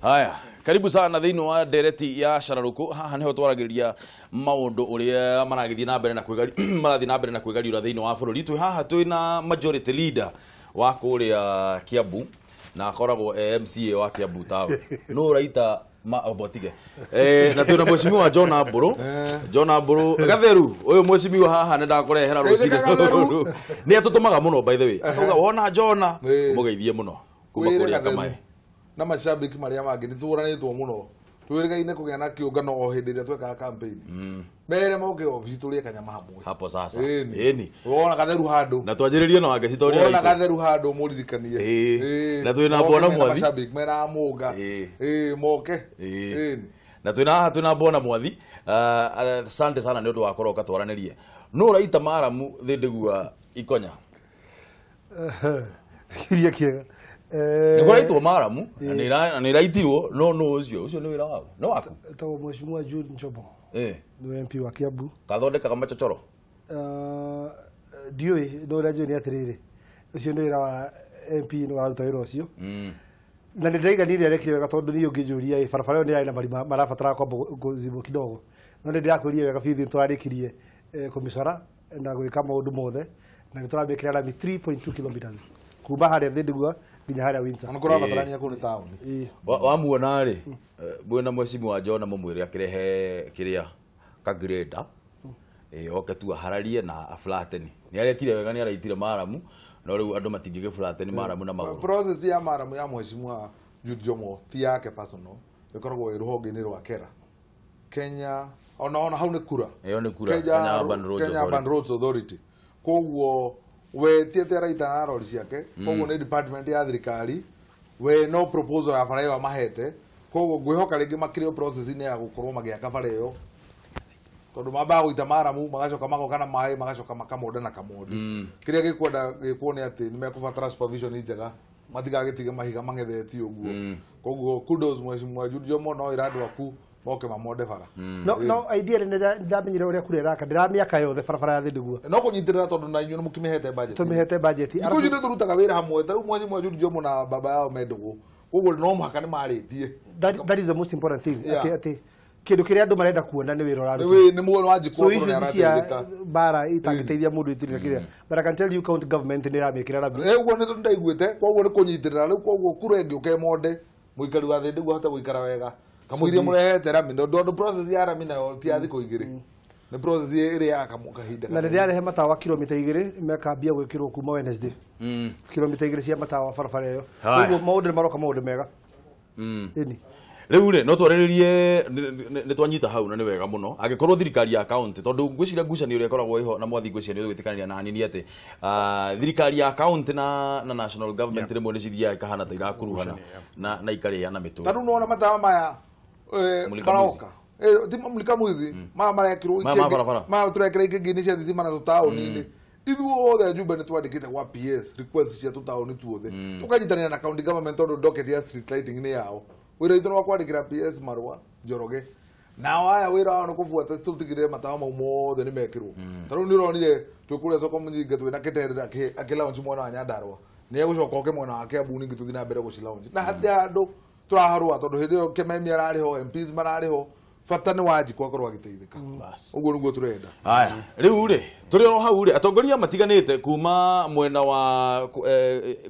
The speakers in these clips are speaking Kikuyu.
Haya, karibu sana thĩinĩ wa ndereti ya Cararuku. Haha niho twaragĩrĩria maũndũ ũrĩa maragĩthiĩ na mbere na marathiĩ na mbere na kwĩgariũra thĩinĩ wa bũrũri. Twĩ haha twĩna majority leader wa kũrĩa Kiambu na akoragwo e MCA wa Kiambu town. Nũ ũraita obotige. Na twĩna mheshimiwa John Amburu. John Amburu Gatheru, ũyũ mheshimiwa haha nĩ ndakũrehera rũcinĩ. Nĩ atũtũmaga mũno by the way. Akauga wona John, mũgeithie mũno kuma kũrĩa Kamae. Na mashabiki maria mangĩ nĩ tũranĩtwo mũno twĩrĩgaine kũgĩa na kĩũngano o hĩndĩ ĩrĩa twekaga campaign. Mere moke obici tũrĩe kanyama hamwe hapo sasa. Ĩni wona Gatheru handũ na twanjĩrĩrie na Wangeci tondũ wona Gatheru handũ mũririkanie. Na twĩna Bwana Mwathi mashabiki mera Mũnga moke. Ĩni na twĩna haha twĩna Bwana Mwathi. Asante sana nĩ ũndũ wa kũroka twaranĩrie. Nũ ũraita maramu thĩndĩgua ikonya? Kiria kĩega. Nĩ kũraitwo maramu na nĩ ĩraitirwo no nũ ũcio ũcio nĩ wĩra waku nĩ waku? Etagwo Mheshimiwa Jude Njobo. Nĩ MP wa Kiambu. Kathondekaga machochoro? Ndiũĩ no ũrĩa njũĩ nĩ atĩrĩrĩ ũcio nĩ wĩra wa MP nĩ waruta wĩra ũcio. Na nĩ ndĩraiganire arekire wega tondũ niĩ ũngĩnjũria barabara ĩyo nĩ yarĩ na marima marabatara kwamba kũzibwo kidogo. No nĩ ndĩrakwĩrire wega biũ ithuĩ tũrarĩkirie kũmĩcora na gwĩka maũndũ mothe na nĩ tũramĩkĩra rami 3.2 kilometers kuma harĩa Thĩndĩgua nginya harĩa Windsor. Ona kũrabatarania kũrĩ taũni. Wamuona rĩ mwĩna mheshimiwa John mũmwĩre akĩrehe kĩrĩa kagreda oke tu ahararie na aflateni. Nĩ arekire wega nĩ araitire maramu no rĩu andũ matingĩgĩ flateni maramu na magũrũ. Process ya maramu ya mheshimiwa Jude Njomo ti yake personal, ĩkoragwo ĩ rũhonge-inĩ rwa Kera Kenya ona hau nĩ kura. Ĩyo nĩ kura Kenya Urban Roads Kenya Urban Roads Authority. Koguo we ti araita na rori ciake, koguo nĩ department ya thirikari, we no proposal ya bara ĩyo mahete, koguo ngwĩhoka rĩngĩ makĩrĩ process-inĩ ya gũkorwo magĩaka bara ĩyo tondũ mambaga gũita maramu magacoka magoka na maĩ magacoka makamonda na kamondi. Kĩrĩa gĩkwenda gĩkwo nĩ atĩ nĩ mekũbatara supervision njega matigagĩtige mahiga mang'ethetie ũguo. Koguo kudos Mheshimiwa Jude Njomo no ĩra andũ aku moke mamonde bara. No idea nĩ ndamenyire ũrĩa kura ĩraka ndĩramĩaka yothe barabara ya Thĩndĩgua. No kũnyitĩrĩra tondũ na inyuĩ nĩ mũkĩmĩhete budget. Tũmĩhete budget. Ithuĩ nĩ tũrutaga wĩra hamwe ta rĩu Mheshimiwa Jude Njomo na baba yao me ndũgũ. Koguo no mũhaka nĩ marĩtie. That is the most important thing. Atĩ kĩndũ kĩrĩa andũ marenda kuona nĩ wĩra ũrarutwo. Nĩ muono wa njikwa so nĩ arateithĩka. Bara itangĩteithia mũndũ itirĩ na kĩrĩa. But I can tell you county government nĩ ĩramĩkĩra rami. Ũguo nĩ ndaiguĩte koguo nĩ kũnyitĩrĩra rĩu koguo kura ĩngĩũka ĩmonde mũikari wa Thĩndĩgua ahote gũikara wega. Kamũiria mũrehete rami tondũ process ya rami nayo ti ya thikũ igĩrĩ. Nĩ process ĩrĩa ya kahinda. Na nĩndĩrarehe matawa kilomita 2 mekambia gwĩkĩrwo kuma Wednesday. Kilomita 2 cia matawa barabara ĩyo. Koguo maũndũ nĩ maroka maũndũ mega. Ĩni. Rĩu rĩ no twarĩrĩrie nĩ twanyita hau na nĩ wega mũno angĩkorwo thirikari ya county tondũ ngwĩciria ngucanio ĩrĩa ĩkoragwo ĩho na Mwathi ngwĩciria nĩ ũgwĩtĩkanĩria na nini atĩ thirikari ya county na national government rĩmwe nĩ cithiaga ikahana ta irakuruhana na ikarĩana mĩtwe. Ta rĩu nĩwona matawa maya maroka ti Mulika Mwizi maya marekĩrwo maya tũrekĩra ikĩngĩ-inĩ cia thitima na tũtaũni-inĩ. Ithuothe Njumbe nĩ twandĩkĩte gwa PS request cia tũtaũni tuothe tũkanyitanĩra na county government tondũ docket ya street lighting nĩ yao. Wĩra witũ nĩ wa kwandĩkĩra PS marũa Njoroge nao aya wĩra wao nĩ kũbuata tũtigĩrĩre matawa mau mothe nĩ mekĩrwo. Ta rĩu nĩ ũronire twĩ kũrĩa soko Mũnyinga twĩna Kĩterere akĩ-launch mwena wa Nyandarũa nĩ egũcoka oke mwena wa Kiambu ningĩ tũthiĩ na mbere gũci-launch na hatirĩ handũ tũraharũa tondũ hĩndĩ ĩyo Kĩmemi ararĩ ho MPs mararĩ ho bata nĩ Wanjikũ akorwo agĩteithĩka. Ũguo nĩguo tũrenda. Haya rĩu rĩ tũrĩ oro hau rĩ atongoria matiganĩte kuma mwena wa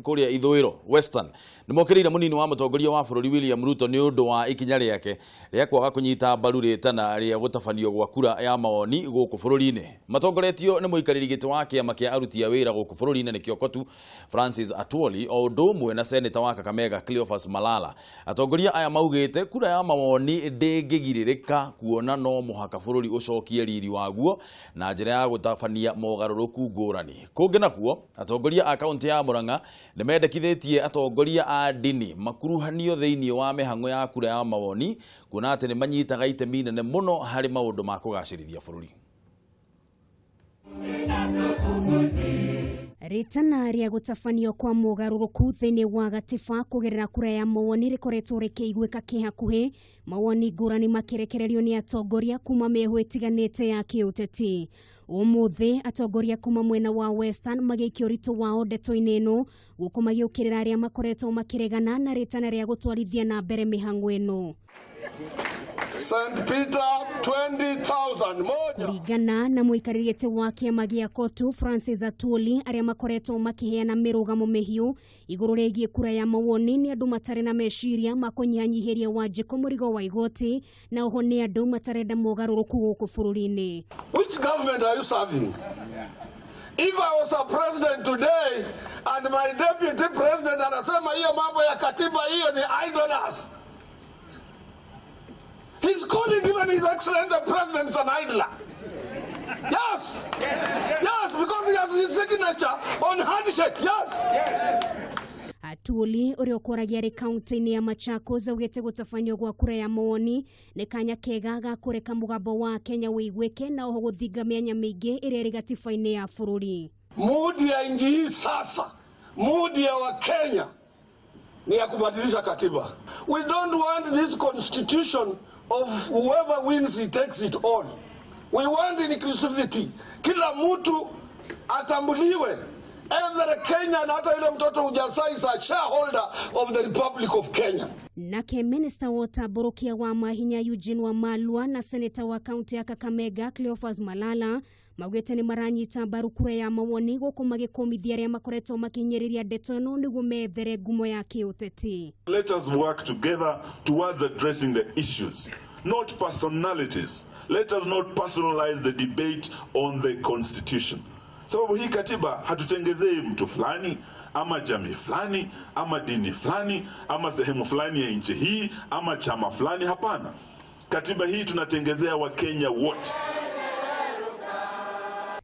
kũrĩa ithũĩro Western nĩ mokĩrĩire mũnini wa mũtongoria wa bũrũri William Ruto nĩ ũndũ wa ikinya rĩake rĩa kwaga kũnyita mbaru rĩtana rĩa gũtabanio gwa kura ya mawoni gũkũ bũrũri-inĩ. Matongoretio nĩ mũikarĩri gĩtĩ wa kĩama kĩa aruti a wĩra gũkũ bũrũri-inĩ nĩkĩo KOTU Francis Atwoli o ũndũ ũmwe na seneta wa Kakamega Cleophas Malala. Atongoria aya maugĩte kura ya mawoni ndĩngĩgirĩrĩka kuona no mũhaka bũrũri ũcokie riri waguo na njĩra ya gũtabania mogarũrũku ngũrani. Kũngĩ nakuo atongoria a kaunti ya Murang'a nĩ mendekithĩtie atongoria a ndini makuruhanio thĩinĩ wa mĩhang'o ya kura ya mawoni kuona atĩ nĩ manyitaga itemi inene mũno harĩ maũndũ ma kũgacĩrithia bũrũri. Rĩtana rĩa gũtabanio kwa mogarũrũku thĩinĩ wa gatiba kũgerera kura ya mawoni rĩkoretwo rĩkĩiguĩka kĩhakuhĩ mawoni ngũrani makĩrekererio nĩ atongoria kuma mĩhũ ĩtiganĩte ya kĩũteti. Umuthi atongoria kuma mwena wa Western magĩikia ũritũ wao ndeto-inĩ ĩno gũkũ magĩũkĩrĩra arĩa makoretwo makĩregana na rĩtana rĩa gũtwarithia na mbere mĩhang'o ĩno. St. Peter 20,000 moja. Kũringana na mũikarĩri wa kĩama gĩa Kotu Francis Atwoli, arĩa makoretwo makĩheana mĩrũgamo mĩhiũ igũrũ rĩgiĩ kura ya mawoni nĩ andũ matarĩ na meciria ma kũnyihanyihĩria Wanjikũ mũrigo wa igoti, na oho nĩ andũ matarenda mogarũrũku gũkũ bũrũri-inĩ. Which government are you serving? If I was a president today and my deputy president anasema hiyo mambo ya katiba hiyo ni idlers. He's calling even His Excellency the President an idler. Yes. Yes, because he has his signature on handshake. Yes. Atwoli ũrĩa ũkoragia arĩ kaunti-inĩ ya Machakos augĩte gũtabanio gwa kura ya mawoni nĩ kanya kega ga kũreka mũgambo wa Kenya wĩiguĩke na oho gũthinga mĩanya mĩingĩ ĩrĩa ĩrĩ gatiba-inĩ ya bũrũri. Mudi ya nchi hii sasa, mudi ya Wakenya ni ya kubadilisha katiba. We don't want this constitution of whoever wins he takes it all. We want inclusivity. Kila mtu atambuliwe. Every Kenyan, hata yule mtoto hujazaa, is a shareholder of the Republic of Kenya. Nake Minister wa Ũtambũrũkia wa Mahinya Eugene Wamalwa na Seneta wa kaunti ya Kakamega Cleophas Malala maugĩte nĩ maranyita mbaru kura ya mawoni gũkũ magĩkũmithia arĩa makoretwo makĩhinyĩrĩria ndeto ĩno nĩguo methere ngumo ya kĩũteti. Let us work together towards addressing the issues, not personalities. Let us not personalize the debate on the constitution. Sababu hii katiba hatutengezei mtu fulani ama jamii fulani ama dini fulani ama sehemu fulani ya nchi hii ama chama fulani. Hapana. Katiba hii tunatengezea Wakenya wote.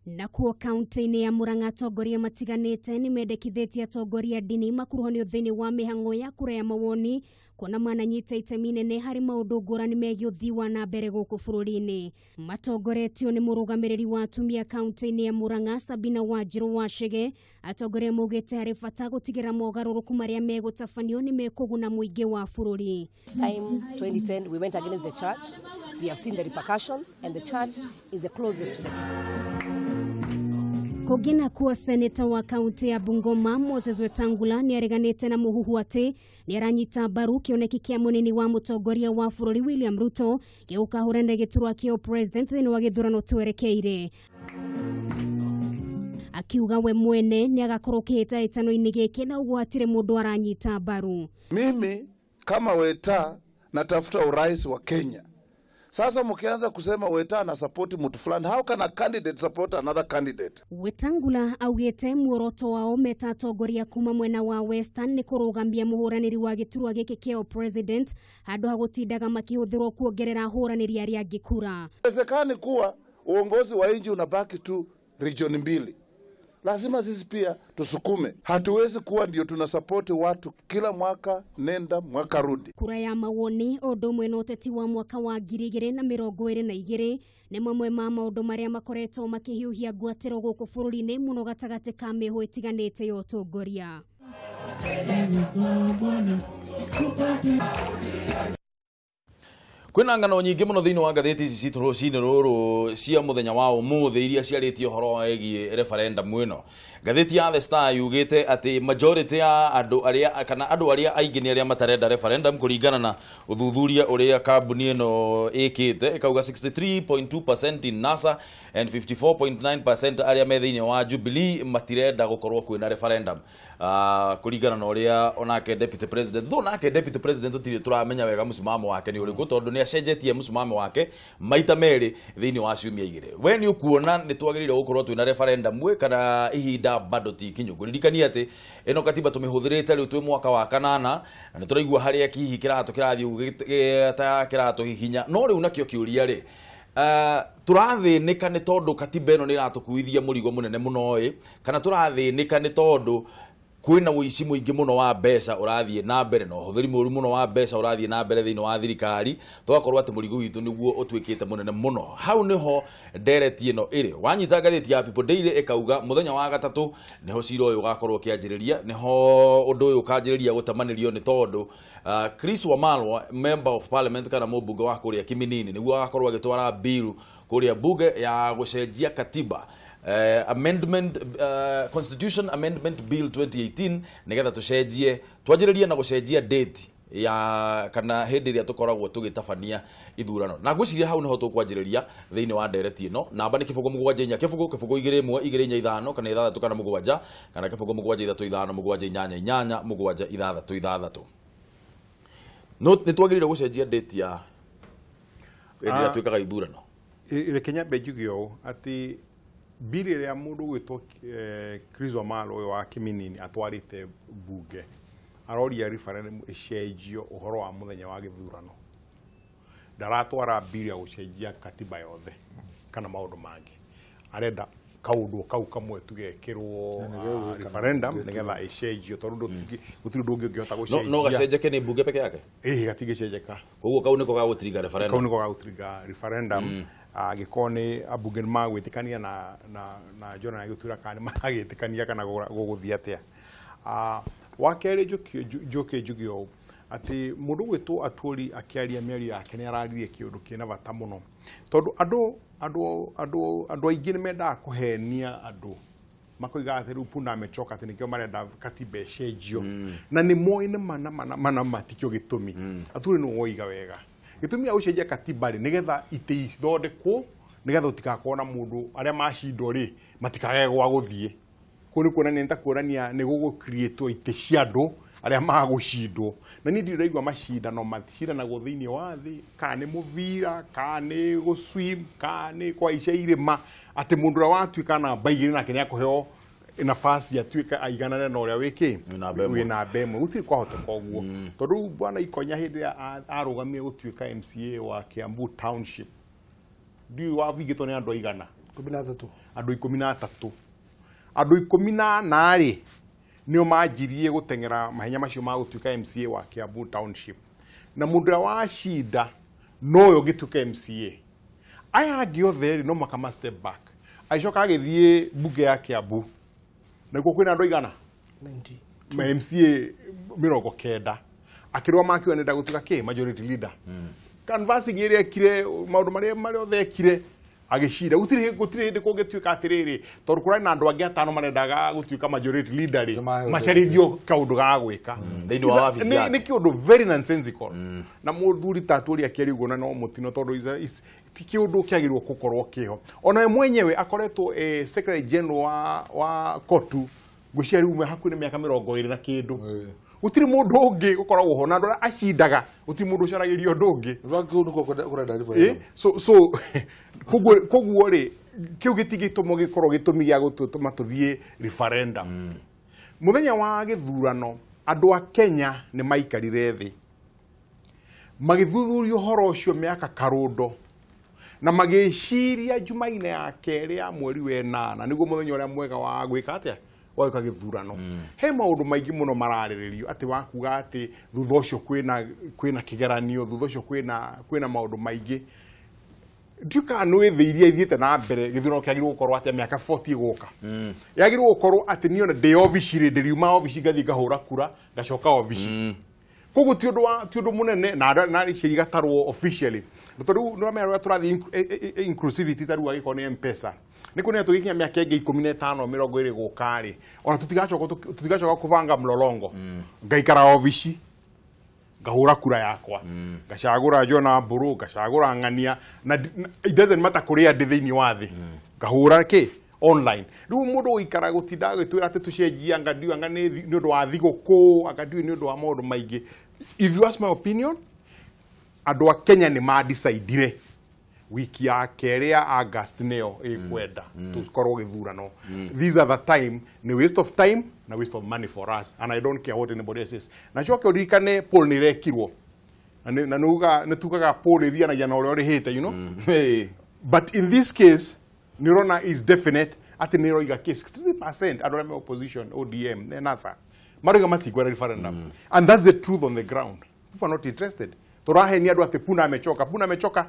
Nakuo kaunti-inĩ ya Murang'a atongoria matiganĩte nĩ mendekithĩtie atongoria ndini makuruhanio thĩinĩ wa mĩhang'o ya kura ya mawoni kuona mananyita itemi nene harĩ maũndũ ngũrani megiĩ ũthii wa na mbere gũkũ bũrũri-inĩ. Matongoretio nĩ mũrũgamĩrĩri wa atumia kaunti-inĩ ya Murang'a Sabina Wanjiru Wachege, atongoria maugĩte harĩ bata gũtigĩrĩra mogarũrũku marĩa megũtabanio nĩ mekũguna mũingĩ wa bũrũri. Time 2010 we went against the church. We have seen the repercussions and the church is the closest to the people. Kũngĩ nakuo seneta wa kaunti ya Bungoma Moses Wetangula nĩ areganĩte na mũhuhu atĩ nĩ aranyita mbaru kĩoneki kĩa mũnini wa mũtongoria wa bũrũri William Ruto gĩgũkahũrana gĩturwa kĩa president thĩinĩ wa gĩthurano twerekeire. Akiuga we mwene nĩ agakorwo kĩhĩtahĩtano-inĩ gĩkĩ na ũguo hatirĩ mũndũ aranyita mbaru. Mimi kama Weta natafuta urais wa Kenya. Sasa mkianza kusema Weta na support mtu fulani, how can a candidate support another candidate? Wetangula augĩte muoroto wao meta atongoria kuma mwena wa Western nĩ kũrũgamia mũhũranĩri wa gĩturwa gĩkĩ kĩa president handũ ha gũtindaga makĩhũthĩrwo kuongerera ahũranĩri arĩa angĩ kura. Haiwezekani kuwa uongozi wa nchi unabaki tu region mbili. Lazima sisi pia tusukume. Hatuwezi kuwa ndio tunasupport watu kila mwaka nenda mwaka rudi. Kura ya mawoni ũndũ ũmwe na ũteti wa mwaka wa 2022 nĩ mamwe ma maũndũ marĩa makoretwo makĩhiũhia ngwatĩro gũkũ bũrũri-inĩ mũno gatagatĩ ka mĩhũ ĩtiganĩte ya ũtongoria. Kwĩna ng'ano nyingĩ mũno thĩinĩ wa ngathĩti ici citũ rũcinĩ rũrũ cia mũthenya wa ũmũthĩ iria ciarĩtie ũhoro wĩgiĩ referendum ĩno. Ngathĩti ya The Star yugĩte atĩ majority ya andũ arĩa kana andũ arĩa aingĩ nĩ arĩa matarenda referendum kũringana na ũthuthuria ũrĩa kambuni ĩno ĩkĩte, ĩkauga 63.2% in NASA and 54.9% arĩa me thĩinĩ wa Jubilee matirenda gũkorwo kwĩna referendum. Kũringana na ũrĩa onake deputy president, though nake deputy president tũtirĩ tũramenya wega mũsimamo wake nĩ ũrĩkũ tondũ nĩ acenjetie mũsimamo wake maita merĩ thĩinĩ wa ciumia igĩrĩ. We nĩ ũkuona nĩ twagĩrĩire gũkorwo twĩna referendum kana ihinda bado ti ikinyu. Ngũririkania atĩ ĩno katiba tũmĩhũthĩrĩte rĩu twĩ mwaka wa kanana na nĩ tũraigua harĩa hihi kĩratũ kĩrathiĩ ta kĩratũhihinya, no rĩu nakĩo kĩũria rĩ, tũrathĩnĩka nĩ tondũ katiba ĩno nĩ ĩratũkuithia mũrigo mũnene mũno ĩ, kana tũrathĩnĩka nĩ tondũ Kwina ũici mũingĩ mũno wa mbeca ũrathiĩ na mbere na ũhũthĩri mũru mũno wa mbeca ũrathiĩ na mbere thĩinĩ wa thirikari, tũgakorwo atĩ mũrigo witũ nĩguo ũtuĩkĩte mũnene mũno. Hau nĩho ndereti ĩno ĩrĩ. Wanyita ngathĩti ya People Daily ĩkauga mũthenya wa gatatũ nĩho cira ũyũ ũgakorwo ũkĩanjĩrĩria, nĩho ũndũ ũyũ ũkanjĩrĩria gũtamanĩrio nĩ tondũ Chris Wamalwa, member of parliament kana mũmbunge wa kũrĩa Kiminini, nĩguo agakorwo agĩtwara bill kũrĩa bunge ya gũcenjia katiba. Amendment Constitution Amendment Bill 2018 nigetha tucenjie twanjĩrĩrie na gũcenjia date ya kana hĩndĩ ĩrĩa tũkoragwo tũgĩtabania ithurano. Na ngwĩciria hau nĩho tũkwanjĩrĩria thĩinĩ wa ndereti ĩno. Namba nĩ 0 7 4 0 0 2 1 2 4 5 kana 6 kana 7 kana 0 7 3 5 7 8 8 7 6 6. No nĩ twagĩrĩire gũcenjia date ya hĩndĩ ĩrĩa twĩkaga ithurano. Reke nyambe njuge ũũ atĩ bili ĩrĩa mũndũ ũgwĩtwo Chris Wamalwa ũyũ wa Kiminini atwarĩte bunge aroria referendum ĩcenjio ũhoro wa mũthenya wa gĩthurano. Ndaratwara bili ya gũcenjia katiba yothe kana maũndũ mangĩ, arenda kaũndũ kau kamwe tugekĩrwo referendum nĩgetha ĩcenjio tondũ gũtirĩ ũndũ ũngĩ ũngĩhota gũcenjia. No gacenjeke nĩ bunge peke yake? Ĩĩ, gatingĩcenjeka. Koguo kau nĩko gagũtrigger referendum. Kau nĩko gagũtrigger referendum. Angĩkorwo nĩ ambunge nĩmagwĩtĩkania na John agĩtura kana nĩmaragĩtĩkania kana gũgũthiĩ atĩa. Wa kerĩ njoke njuge ũũ atĩ mũndũ ũgwĩtwo Atwoli akĩaria mĩario yake nĩ araririe kĩũndũ kĩna bata mũno tondũ andũ aingĩ nĩmendaga kũhenia andũ makoiga atĩ rĩu punda amechoka atĩ nĩkĩo marenda katiba ĩcenjio na nĩ moĩ nĩ mana mana tikĩo gĩtũmi. Atwoli nĩwe woiga wega gĩtũmi gĩa gũcenjia katiba rĩ nĩgetha itĩ ithondekwo nĩgetha ũtikakorwo na mũndũ arĩa macindwo rĩ matikage gwa gũthiĩ. Kũu nĩ kuonania nĩ ta kuonania nĩ gũgũcreatwo itĩ cia andũ arĩa magũcindwo. Na niĩ ndirĩ ndaigua macindano macindanagwo thĩinĩ wa thĩ, kana nĩ mũbira, kana nĩ gũswim, kana nĩ kũhaica irĩma, atĩ mũndũ ũrĩa watuĩka namba igĩrĩ nake nĩakũheo nafasi atuĩke aiganane na ũrĩa wĩ wĩ namba ĩmwe. Gũtirĩ kwahoteka ũguo tondũ rĩu bwana Ikonya hĩndĩ ĩrĩa arũgamire gũtuĩka MCA wa Kiambu Township ndiũĩ wabingĩtwo nĩ andũ aigana? 13. Andũ 13. Andũ 14 rĩ nĩo manjirie gũteng'era mahenya macio ma gũtuĩka MCA wa Kiambu Township, na mũndũ ũrĩa wacinda nowe ũngĩtuĩka MCA. Aya angĩ othe rĩ no mũhaka ma step back. Agĩcoka agĩthiĩ bunge ya Kiambu nakuo kwĩna andũ aigana? 90. Ma MCA 90. Akĩrũgama akiuga nĩenda gũtuĩka kĩ majority leader. Canvassing ĩrĩa ekire maũndũ marĩa othe ekire agĩcinda. Gũtirĩ hĩndĩ kũngĩtuĩka atĩrĩrĩ tondũ kũrarĩ na andũ angĩ atano marendaga gũtuĩka majority leader rĩ macarĩrio kaũndũ ga gwĩka thĩinĩ wa wabici yake. Nĩ kĩũndũ very nonsensical. Na mũthuri ta Atwoli akĩaria ũguo na no mũtino tondũ ti kĩũndũ kĩagĩrĩirwo gũkorwo kĩho. Ona we mwenyewe akoretwo secretary general wa COTU ngwĩciria rĩu hakuhĩ nĩ mĩaka 20 na kĩndũ. Gũtirĩ mũndũ ũngĩ ũkoragwo ho na andũ arĩa acindaga gũtirĩ mũndũ ũcaragĩria ũndũ ũngĩ. So koguo rĩ kĩu gĩtingĩtũma gĩkorwo gĩtũmi gĩa gũtũma tũthiĩ referendum. Mũthenya wa gĩthurano andũ a Kenya nĩ maikarire thĩ magĩthuthuria ũhoro ũcio mĩaka karũndo na magĩciria Jumaine ya kerĩ ya mweri wa ĩnana nĩguo mũthenya ũrĩa mwega wa gwĩka atĩa wa gwĩka gĩthurano. He maũndũ maingĩ mũno mararĩrĩrio atĩ wakuga atĩ thutha ũcio kwĩna kĩgeranio, thutha ũcio kwĩna maũndũ maingĩ. Ndiũĩ kana nĩ thĩ iria ithiĩte na mbere gĩthurano kĩagĩrĩirwo gũkorwo atĩa mĩaka 40 ĩgũka. Yagĩrĩirwo gũkorwo atĩ niĩ ona ndĩ obici rĩ ndĩriuma obici ngathiĩ ngahũra kura ngacoka obici. Koguo ti ũndũ mũnene na icio igatarwo officially. Tondũ rĩu nĩũramenya ũrĩa tũrathiĩ inclusivity ta rĩu angĩkorwo nĩ M-Pesa. Nĩ kuonania tũgĩkinya mĩaka ĩngĩ 15 20 gũka rĩ ona tũtigacoka kũbanga mlolongo. Ngaikara obici ngahũra kura yakwa ngacagũra John Mburu ngacagũra Ng'ania na it doesn't matter kũrĩa ndĩ thĩinĩ wa thĩ ngahũra kĩ online. Rĩu mũndũ gũikara gũtinda agĩtwĩra atĩ tũcenjie anga ndiũĩ anga nĩ ũndũ wa thigũkũ anga ndiũĩ nĩ ũndũ wa maũndũ maingĩ. If you ask my opinion, andũ a Kenya nĩ ma-decidire wiki ya kerĩ ya August nĩyo ĩkwenda tũkorwo gĩthurano. These are the time ni waste of time na waste of money for us and I don't care what anybody says. Na coke ũririkane poll nĩ ĩrekirwo na nĩ tugaga poll ĩthianagia na ũrĩa ũrĩhĩte, you know. But in this case nĩ ũrona is definite atĩ nĩ ĩroiga kĩ 63% andũ arĩa me opposition ODM NASA Marauga matikwenda referendum. And that's the truth on the ground. People are not interested. Tũrahenia andũ atĩ punda amechoka, punda amechoka,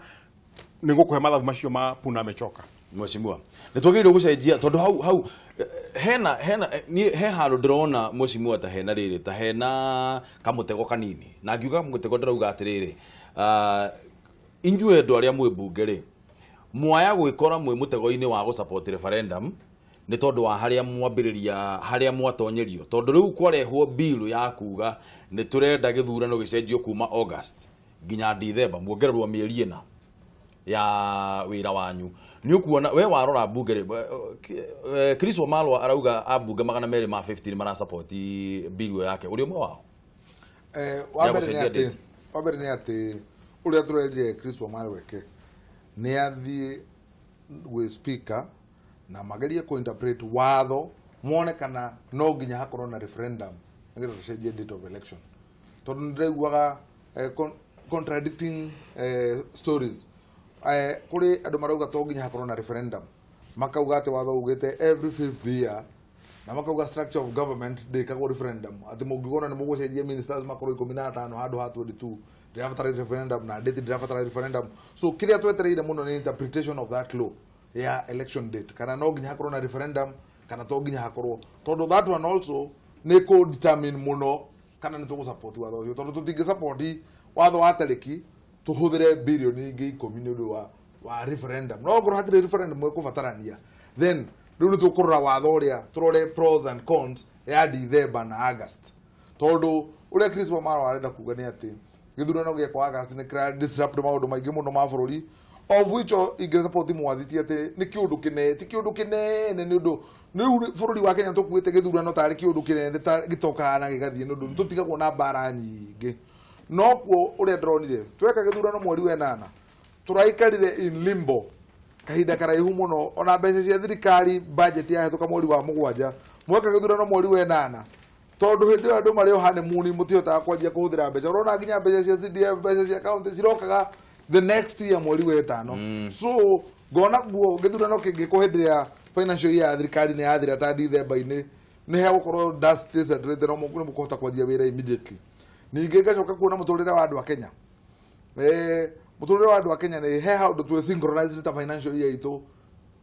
nĩ ngũkũhe mathabu macio ma punda amechoka. Mheshimiwa, nĩ twagĩrĩirwo gũcenjia tondũ hau hena niĩ he handũ ndĩrona mheshimiwa ta hena rĩrĩ ta hena kamũtego kanini, na ngiuga mũtego ndĩrauga atĩrĩrĩ, inyuĩ andũ arĩa mwĩ mbunge rĩ, mwaya gwĩkora mwĩ mũtego-inĩ wa gũ support referendum nĩ tondũ wa harĩa mwambĩrĩria harĩa mwatonyerio, tondũ rĩu kwarehwo bill ya kuga nĩ tũrenda gĩthurano gĩcenjio kuma August nginya Dithemba, muongererwo mĩeri ĩna ya wĩra wanyu. Nĩ ũkuona we warora mbunge rĩ, Chris Wamalwa arauga ambunge 250 marasupport bill ĩyo yake, ũrĩ ũmwe wao? Wa mbere nĩ atĩ ũrĩa tũrerire Chris Wamalwa eke nĩ athiĩ gwĩ speaker na magerie kũ interpret watho mone kana no nginya hakorwo na referendum nĩgetha tũcenjie date of election, tondũ nĩndĩraiguaga contradicting stories. Kũrĩ andũ marauga to nginya hakorwo na referendum, makauga atĩ watho ugĩte every fifth year, na makauga structure of government ndĩkagwo referendum, atĩ mũngĩgona nĩ mũgũcenjia ministers makorwo 15 handũ ha 22 ndĩrabatara referendum na date ndĩrabatara referendum. So kĩrĩa twetereire mũno nĩ interpretation of that law ya election date, kana no nginya hakorwo na referendum kana to nginya hakorwo, tondũ that one also nĩ kũ determine mũno kana nĩ tũgũ support watho ũcio, tondũ tũtingĩ support watho wa tarĩki tũhũthĩre bilioni ingĩ 10 nĩ ũndũ wa referendum. No ngorwo hatirĩ referendum ĩkũbatarania, then rĩu nĩ tũkũrora watho ũrĩa tũrore pros and cons ya Dithemba na August, tondũ ũrĩa Chris Wamalwa arenda kuga nĩ atĩ gĩthurano gĩekwo August nĩ kĩra disrupt maũndũ maingĩ mũno ma bũrũri, of which ingĩ support mwathiti atĩ nĩ kĩũndũ kĩnene, ti kĩũndũ kĩnene nĩ ũndũ rĩu bũrũri wa Kenya tũkuĩte gĩthurano tarĩ kĩũndũ kĩnene ta gĩtokaga na gĩgathiĩ nĩ ũndũ nĩ tũtigagwo na mbara nyingĩ. No kuo ũrĩa ndĩronire tweka gĩthurano mweri wa 8 tũraikarire in limbo kahinda karaihu mũno, ona mbeca cia thirikari budget yahĩtũka mweri wa 7 mweka gĩthurano mweri wa 8, tondũ hĩndĩ ĩyo andũ marĩ o honeymoon mũtihotaga kwanjia kũhũthĩra mbeca. Ũrona nginya mbeca cia CDF, mbeca cia county cirokaga the next year mweri wa 5. So ngona guo gĩthurano kĩngĩkwo hĩndĩ ya financial year ya thirikari nĩ yathira ta Dithemba-inĩ, nĩ hegũkorwo dust settled na mũkũhota kwanjia wĩra immediately. Ningĩ ngacoka kuona mũtũrĩre wa andũ a Kenya, mũtũrĩre wa andũ a Kenya nĩ he handũ twĩ synchronized ta financial year itũ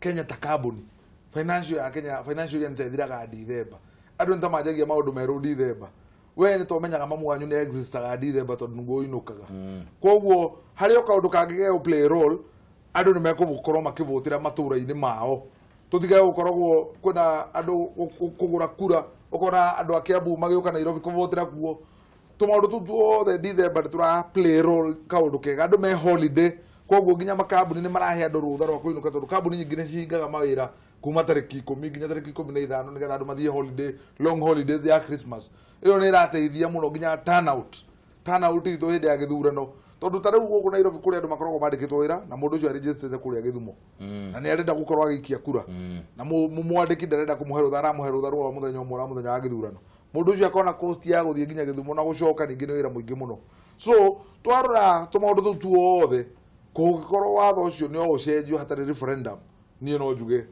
Kenya ta kambuni financial ya Kenya, financial year nĩtethiraga Dithemba, andũ nĩ ta manjagia maũndũ merũ Dithemba. We nĩ tũmenyaga mamu wanyu nĩ existaga Dithemba tondũ nĩguo ũinũkaga, koguo harĩ o kaũndũ kangĩgeo play role andũ nĩ mekũkorwo makĩvũtĩra matũra-inĩ mao, tũtige gũkoragwo kwĩna andũ kũgũra kura, ũkona andũ a Kiambu magĩũka Nairobi kũvũtĩra kuo. Tũmaũndũ tũu tuothe Dithemba nĩ tũra play role kaũndũ kega, andũ me holiday, koguo nginya makambuni nĩ marahe andũ rũtha rwa kũinũka, tondũ kambuni nyingĩ nĩ cihingaga mawĩra kuma tarĩki 10 nginya tarĩki 15 nĩgetha andũ mathiĩ holiday, long holidays ya Christmas. Ĩyo nĩ ĩrateithia mũno nginya turnout itũ hĩndĩ ya gĩthurano, tondũ ta rĩu gũkũ Nairobi kũrĩ andũ makoragwo mandĩkĩtwo wĩra na mũndũ ũcio arĩnjĩstĩte kũrĩa Gĩthumo na nĩ arenda gũkorwo agĩikia kura, na mwandĩki ndarenda kũmũhe rũtha, aramũhe rũtha rwa mũthenya ũmwe wa mũthenya wa gĩthurano, mũndũ ũcio akona cost ya gũthiĩ nginya Gĩthumo na gũcoka ningĩ nĩ wĩra mũingĩ mũno. So twarora tũmaũndũ tũu tuothe, kũngĩkorwo watho ũcio nĩ ũcenjio hatarĩ referendum, niĩ no njuge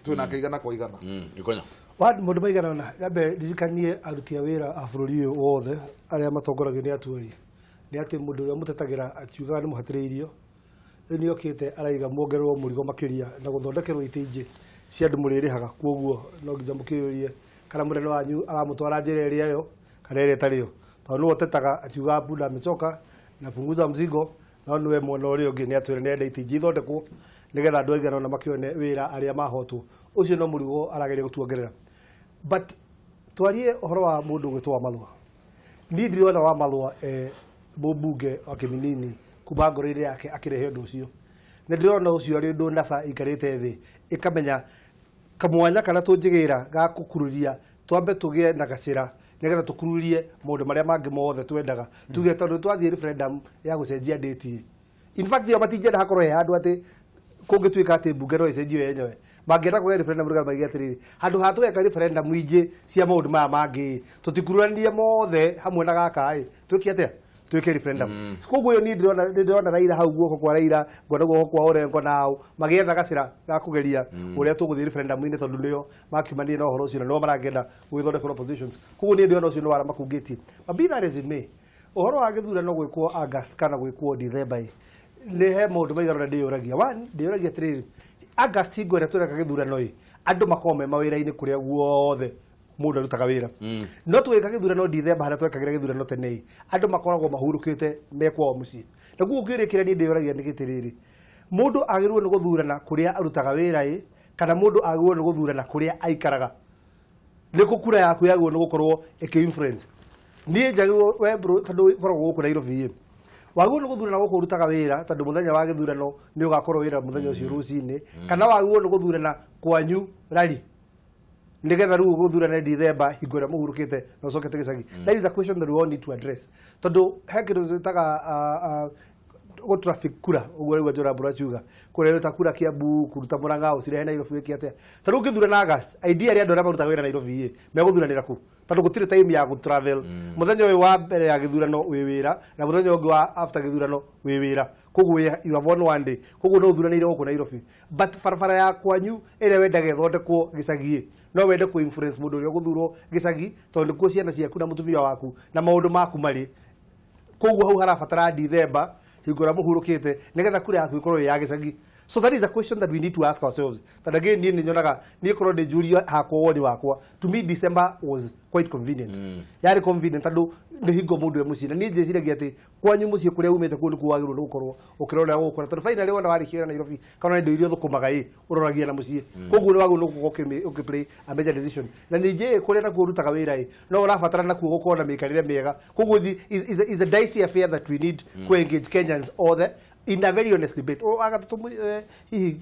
twĩna kaigana kwa igana. Gĩkonya maũndũ maigana ũna, nyambe ndirikanie aruti a wĩra a bũrũri ũyũ wothe arĩa matongoragio nĩ atuĩria nĩ atĩ mũndũ ũrĩa mũtetagĩra akiugaga nĩ mũhatĩrĩirio, rĩu nĩ okĩte araiga muongererwo mũrigo makĩria na gũthondekerwo itĩ ingĩ cia andũ mũrĩrĩhaga, koguo no nginya mũkĩyũrie kana mũnene wanyu aramũtwara njĩra ĩrĩa yo kana ĩrĩa ĩtarĩ yo, tondũ nĩwe ũtetaga akiugaga punda amechoka na punguza mzigo, no nĩwe mwena ũrĩa ũngĩ nĩ atwĩra nĩ enda itĩ ingĩ ithondekwo nĩgetha andũ aigana ũna makĩone wĩra arĩa mahotwo, ũcio no mũrigo arageria gũtuongerera. But twarie ũhoro wa mũndũ ũgwĩtwo Wamalwa, niĩ ndirona Wamalwa mũmbunge wa Kĩminini kuma ngoro-inĩ yake akĩrehe ũndũ ũcio, nĩ ndĩrona ũcio arĩ ũndũ NASA ĩikarĩte thĩ ĩkamenya kamwanya kana tũnjĩgĩra ga gũkururia twambe tũgĩe na gacĩra nĩgetha tũkururie maũndũ marĩa mangĩ mothe twendaga, tuge tondũ twathiĩ referendum ya gũcenjia date. In fact yo matingĩenda hakorwo he handũ atĩ kũngĩtuĩka atĩ mbunge no ĩcenjio yenyewe, mangĩenda kũgĩa referendum nĩgetha maige atĩrĩrĩ, handũ ha tũgeka referendum ingĩ cia maũndũ maya mangĩ tũtikururanie mothe hamwe na gaka ĩ twĩke atĩa, Twĩke referendum. Koguo ĩyo niĩ ndĩrona Raila hau guoko kwa Raila, ngona guoko kwa Orengo nao magĩetha gacĩra ga kũgeria ũrĩa tũgũthiĩ referendum-inĩ tondũ nĩo makiumanire na ũhoro ũcio na nĩo marangĩenda gwĩthondekerwo positions. Koguo niĩ ndĩrona ũcio nĩ wara makungĩtie. But be that as it may, ũhoro wa gĩthurano gwĩkwo August kana gwĩkwo December nĩ he maũndũ maigana ũna ndĩyũragia. One, ndĩyũragia atĩrĩrĩ, August hingo ĩrĩa tũreka gĩthurano ĩ, andũ makoragwo me mawĩra-inĩ kũrĩa guothe mũndũ arutaga wĩra. No tũgĩka gĩthurano December harĩa twekagĩra gĩthurano tene ĩ, andũ makoragwo mahurũkĩte me kwao mũciĩ. Na koguo kĩũria kĩrĩa niĩ ndĩyũragia nĩ gĩtĩrĩrĩ, mũndũ agĩrĩirwo nĩ gũthurana kũrĩa arutaga wĩra ĩ, kana mũndũ agĩrĩirwo nĩ gũthurana kũrĩa aikaraga? Nĩkũ kura yaku yagĩrĩirwo nĩ gũkorwo ĩkĩ influence? Niĩ njagĩrĩirwo we bro tondũ ũkoragwo gũkũ Nairobi ĩ, wagĩrĩirwo nĩ gũthurana gũkũ ũrutaga wĩra tondũ mũthenya wa gĩthurano nĩ ũgakorwo wĩra mũthenya ũcio rũcinĩ, kana wagĩrĩirwo nĩ gũthurana kwanyu rari nĩgetha rĩu gũthurane December hingo ĩrĩa mũhurũkĩte na ũcokete gĩcagi? That is a question that we all need to address, tondũ he kĩndũ twĩtaga gũ traffic kura ũguo rĩu Njora Mbura akiuga kũrĩa ta kura Kiambu kũruta Murang'a ũcirehe Nairobi wĩke atĩa. Ta rĩu ũngĩthurana August, idea arĩa andũ arĩa marutaga wĩra Nairobi ĩ megũthuranĩra kũ? Tondũ gũtirĩ time ya gũ travel. Mũthenya ũyũ wa mbere ya gĩthurano wĩ wĩra, na mũthenya ũngĩ wa after gĩthurano wĩ wĩra, koguo you have one day, koguo no ũthuranĩire gũkũ Nairobi. But barabara ya kwanyu ĩrĩa wendaga ĩthondekwo gĩcagi, no wende kũ influence mũndũ ũrĩa ũgũthurwo gĩcagi tondũ nĩkuo ciana ciaku na mũtumia waku na maũndũ maku marĩ. Koguo hau harabatara December hingo ĩrĩa mũhurũkĩte nĩgetha kura yaku ĩkorwo ĩ ya gĩcagi. So that is a question that we need to ask ourselves. That again, niĩ nyonaga niĩ korwo ndĩ njũrio hakwa woni wakwa, to me December was quite convenient. Yarĩ convenient tondũ nĩ hingo mũndũ e mũciĩ, na niĩ ndĩciragia atĩ kwanyu mũciĩ kũrĩa umĩte kũu nĩkuo wagĩrĩirwo nĩ gũkorwo ũkĩrora gũkũra, tondũ finally wona warĩkia wĩra Nairobi kana indo iria ũthũkũmaga ĩ ũroragia na mũciĩ, koguo nĩ wagĩrĩirwo nĩ gũkorwo ũkĩ play a major decision. Na ningĩ kũrĩa nakuo ũrutaga wĩra ĩ no ũrabatara nakuo gũkorwo na mĩikarĩre mĩega. Koguo is a dicey affair that we need to engage Kenyans othe in a very honest debate. O agatatũ hihi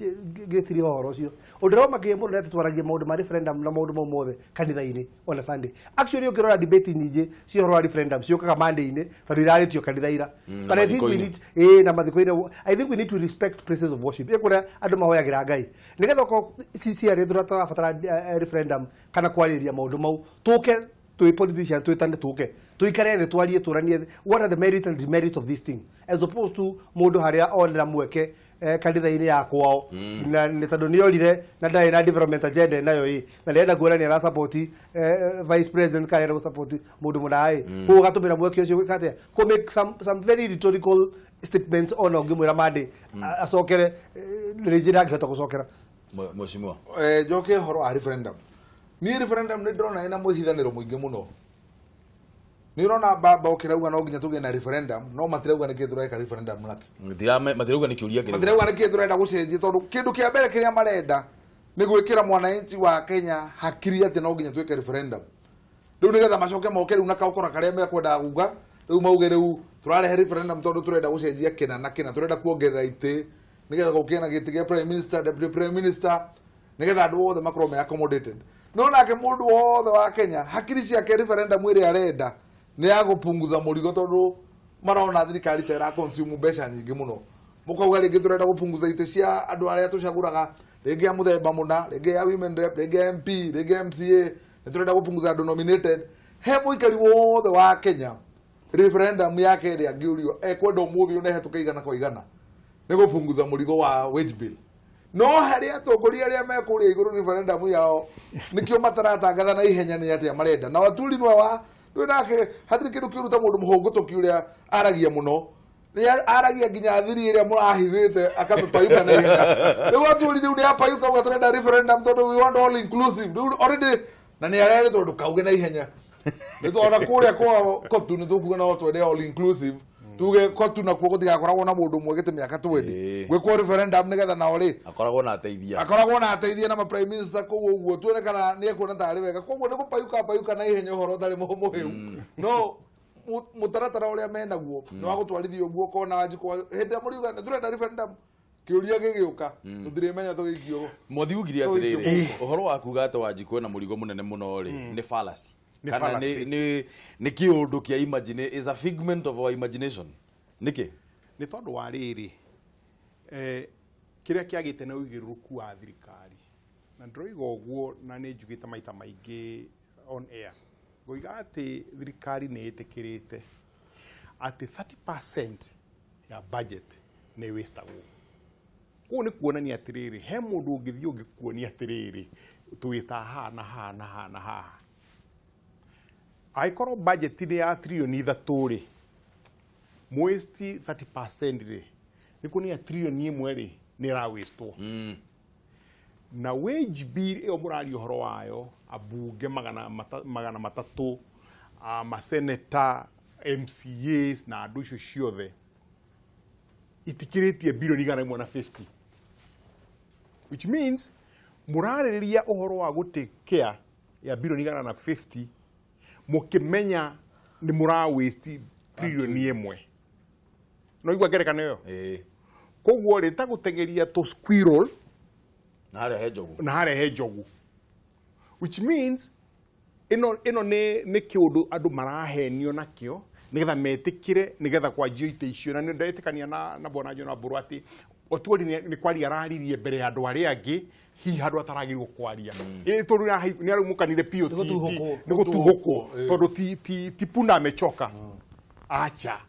gĩtirie ũhoro ũcio. Ũndũ ũrĩa ũmakia mũno nĩ atĩ twaragia maũndũ ma referendum na maũndũ mau mothe kanitha-inĩ ona Sunday. Actually ũngĩrora debate nyingĩ cia ũhoro wa referendum ciũkaga Monday-inĩ tondũ irarĩtio kanitha ira. But I think we need na mathiko-inĩ, I think we need to respect places of worship. Ĩ kũrĩa andũ mahoyagĩra Ngai. Nĩgetha okorwo CCR tũrabatara referendum kana kwarĩrĩria maũndũ mau, tũke twĩ politician twĩtane tũke tũikare thĩ twarie tũranie what are the merits and demerits of this thing, as opposed to mũndũ harĩa onera mweke kanitha-inĩ ya kwao na nĩ tondũ nĩ orire na ndarĩ na development agenda nayo ĩ na ndĩrenda kuona nĩ ara support vice president kana arenda gũ support mũndũ mũna ĩ, koguo agatũmĩra mweke ũcio gwĩka atĩa, kũ make some very rhetorical statements ona ũngĩmwĩra Monday acokere rĩngĩ ndangĩhota gũcokera. Mheshimiwa, njoke ũhoro wa referendum. Niĩ referendum nĩ ndĩrona ĩna mwĩhithanĩro mũingĩ mũno. Nĩ ũrona baba ũkĩrauga no nginya tũgĩe na referendum, no matirauga nĩkĩ tũreka referendum nakĩ. Matirauga nĩ kĩũria kĩrĩkũ. Matirauga nĩkĩ tũrenda gũcenjia, tondũ kĩndũ kĩa mbere kĩrĩa marenda nĩ gwĩkĩra mwananchi wa Kenya hakiri atĩ no nginya twĩke referendum. Rĩu nĩgetha macoke moke rĩu na kaũkora karĩa mekwendaga kuga, rĩu mauge rĩu tũrarehe referendum tondũ tũrenda gũcenjia kĩna na kĩna, tũrenda kuongerera itĩ nĩgetha gũkĩe na gĩtĩ kĩa prime minister, deputy prime minister, nĩgetha andũ othe makorwo me accommodated. No nake mũndũ wothe wa Kenya hakiri ciake referendum ĩrĩa arenda nĩ ya gũpunguza mũrigo, tondũ marona thirikari ta ĩra consume mbeca nyingĩ mũno. Mũkauga rĩngĩ tũrenda gũpunguza itĩ cia andũ arĩa tũcagũraga, rĩngĩ ya mũthemba mũna, rĩngĩ ya women rep, rĩngĩ ya MP, rĩngĩ ya MCA, nĩ tũrenda gũpunguza andũ nominated. He mũikari wothe wa Kenya referendum yake ĩrĩa angĩũrio ekwenda ũmũthĩ ũnehe tũkaigana kwa igana nĩ gũpunguza mũrigo wa wage bill. No harĩa atongoria arĩa me kũrĩa igũrũ referendum yao nĩkĩo mataratangatha na ihenya nĩ atĩa marenda. Na Waturi nĩwe wa rĩu nake hatirĩ kĩndũ kĩũru ta mũndũ mũhũngũtũki ũrĩa aragia mũno. Nĩ aragia nginya thiri ĩrĩa mũrahithĩte akamĩpayuka na ihenya. Rĩu Waturi rĩu nĩ apayuka uga tũrenda referendum tondũ we want all inclusive. Rĩu already na nĩ arerĩtwo ndũkauge na ihenya. Nĩ twana kũrĩa kwa kotu nĩ tũkuga no twende all inclusive. Tuge kotu nakuo gũtigakoragwo na mũndũ ũmwe gĩtĩ mĩaka 20. Gwĩkwo referendum nĩgetha nao rĩ akoragwo na ateithia, akoragwo na ateithia na ma prime minister kũu ũguo tuone kana nĩ ekuona tarĩ wega. Koguo nĩ gũpayuka payuka na ihenya ũhoro ũtarĩ mũhĩu. No mũtaratara ũrĩa menaguo nĩ wa gũtwarithia ũguo ũkona Wanjikũ hĩndĩ ĩrĩa mũriuga nĩ tũrenda referendum kĩũria gĩgĩũka tũtirĩmenya tũgĩikio. Mwathi ugire atĩrĩrĩ, ũhoro wa kuga atĩ Wanjikũ ena mũrigo mũnene mũno rĩ nĩ fallacy. Kana nĩ kĩũndũ kĩa imagine, is a figment of our imagination. Nĩkĩ? Nĩ tondũ wa rĩrĩ kĩrĩa kĩagĩte na ũigĩrĩrĩku wa thirikari, na ndĩroiga ũguo na nĩ njugĩte maita maingĩ on air, ngoiga atĩ thirikari nĩ ĩtĩkĩrĩte Atĩ 30% ya budget nĩ wastagwo. Kũu nĩ kuonania atĩrĩrĩ, he mũndũ ũngĩthiĩ ũngĩkuonia atĩrĩrĩ, tũwĩsta haha na haha na haha na haha. Angĩkorwo budget nĩ ya tririoni 3 rĩ, mwĩsti 30% rĩ, nĩ kuonania tririoni 1 rĩ nĩ ĩrawĩstwo. Na wage bill ĩyo mũraria ũhoro wayo, ambunge 300, maseneta, MCAs na andũ icio ciothe itikĩrĩtie bilioni 150, which means mũrarĩrĩria ũhoro wa gũtake care ya bilioni 150 mũkĩmenya nĩ mũra waste tririoni 1. No igua ngerekano ĩyo? Koguo rĩ ta gũteng'eria tũ squirrel na harĩa he njogu, na harĩa he njogu, which means ĩno nĩ kĩũndũ andũ marahenio nakĩo nĩgetha metĩkĩre, nĩgetha kwanjio itĩ icio. Na nĩndetĩkania na bwana John Mburu atĩ Otuori nĩ kwaria araririe mbere ya andũ arĩa angĩ, hihi handũ ataragĩrĩirwo kwaria. Tondũ nĩ araumũkanire biũ, nĩ gũtuhũkwo, tondũ ti punda amechoka. Acha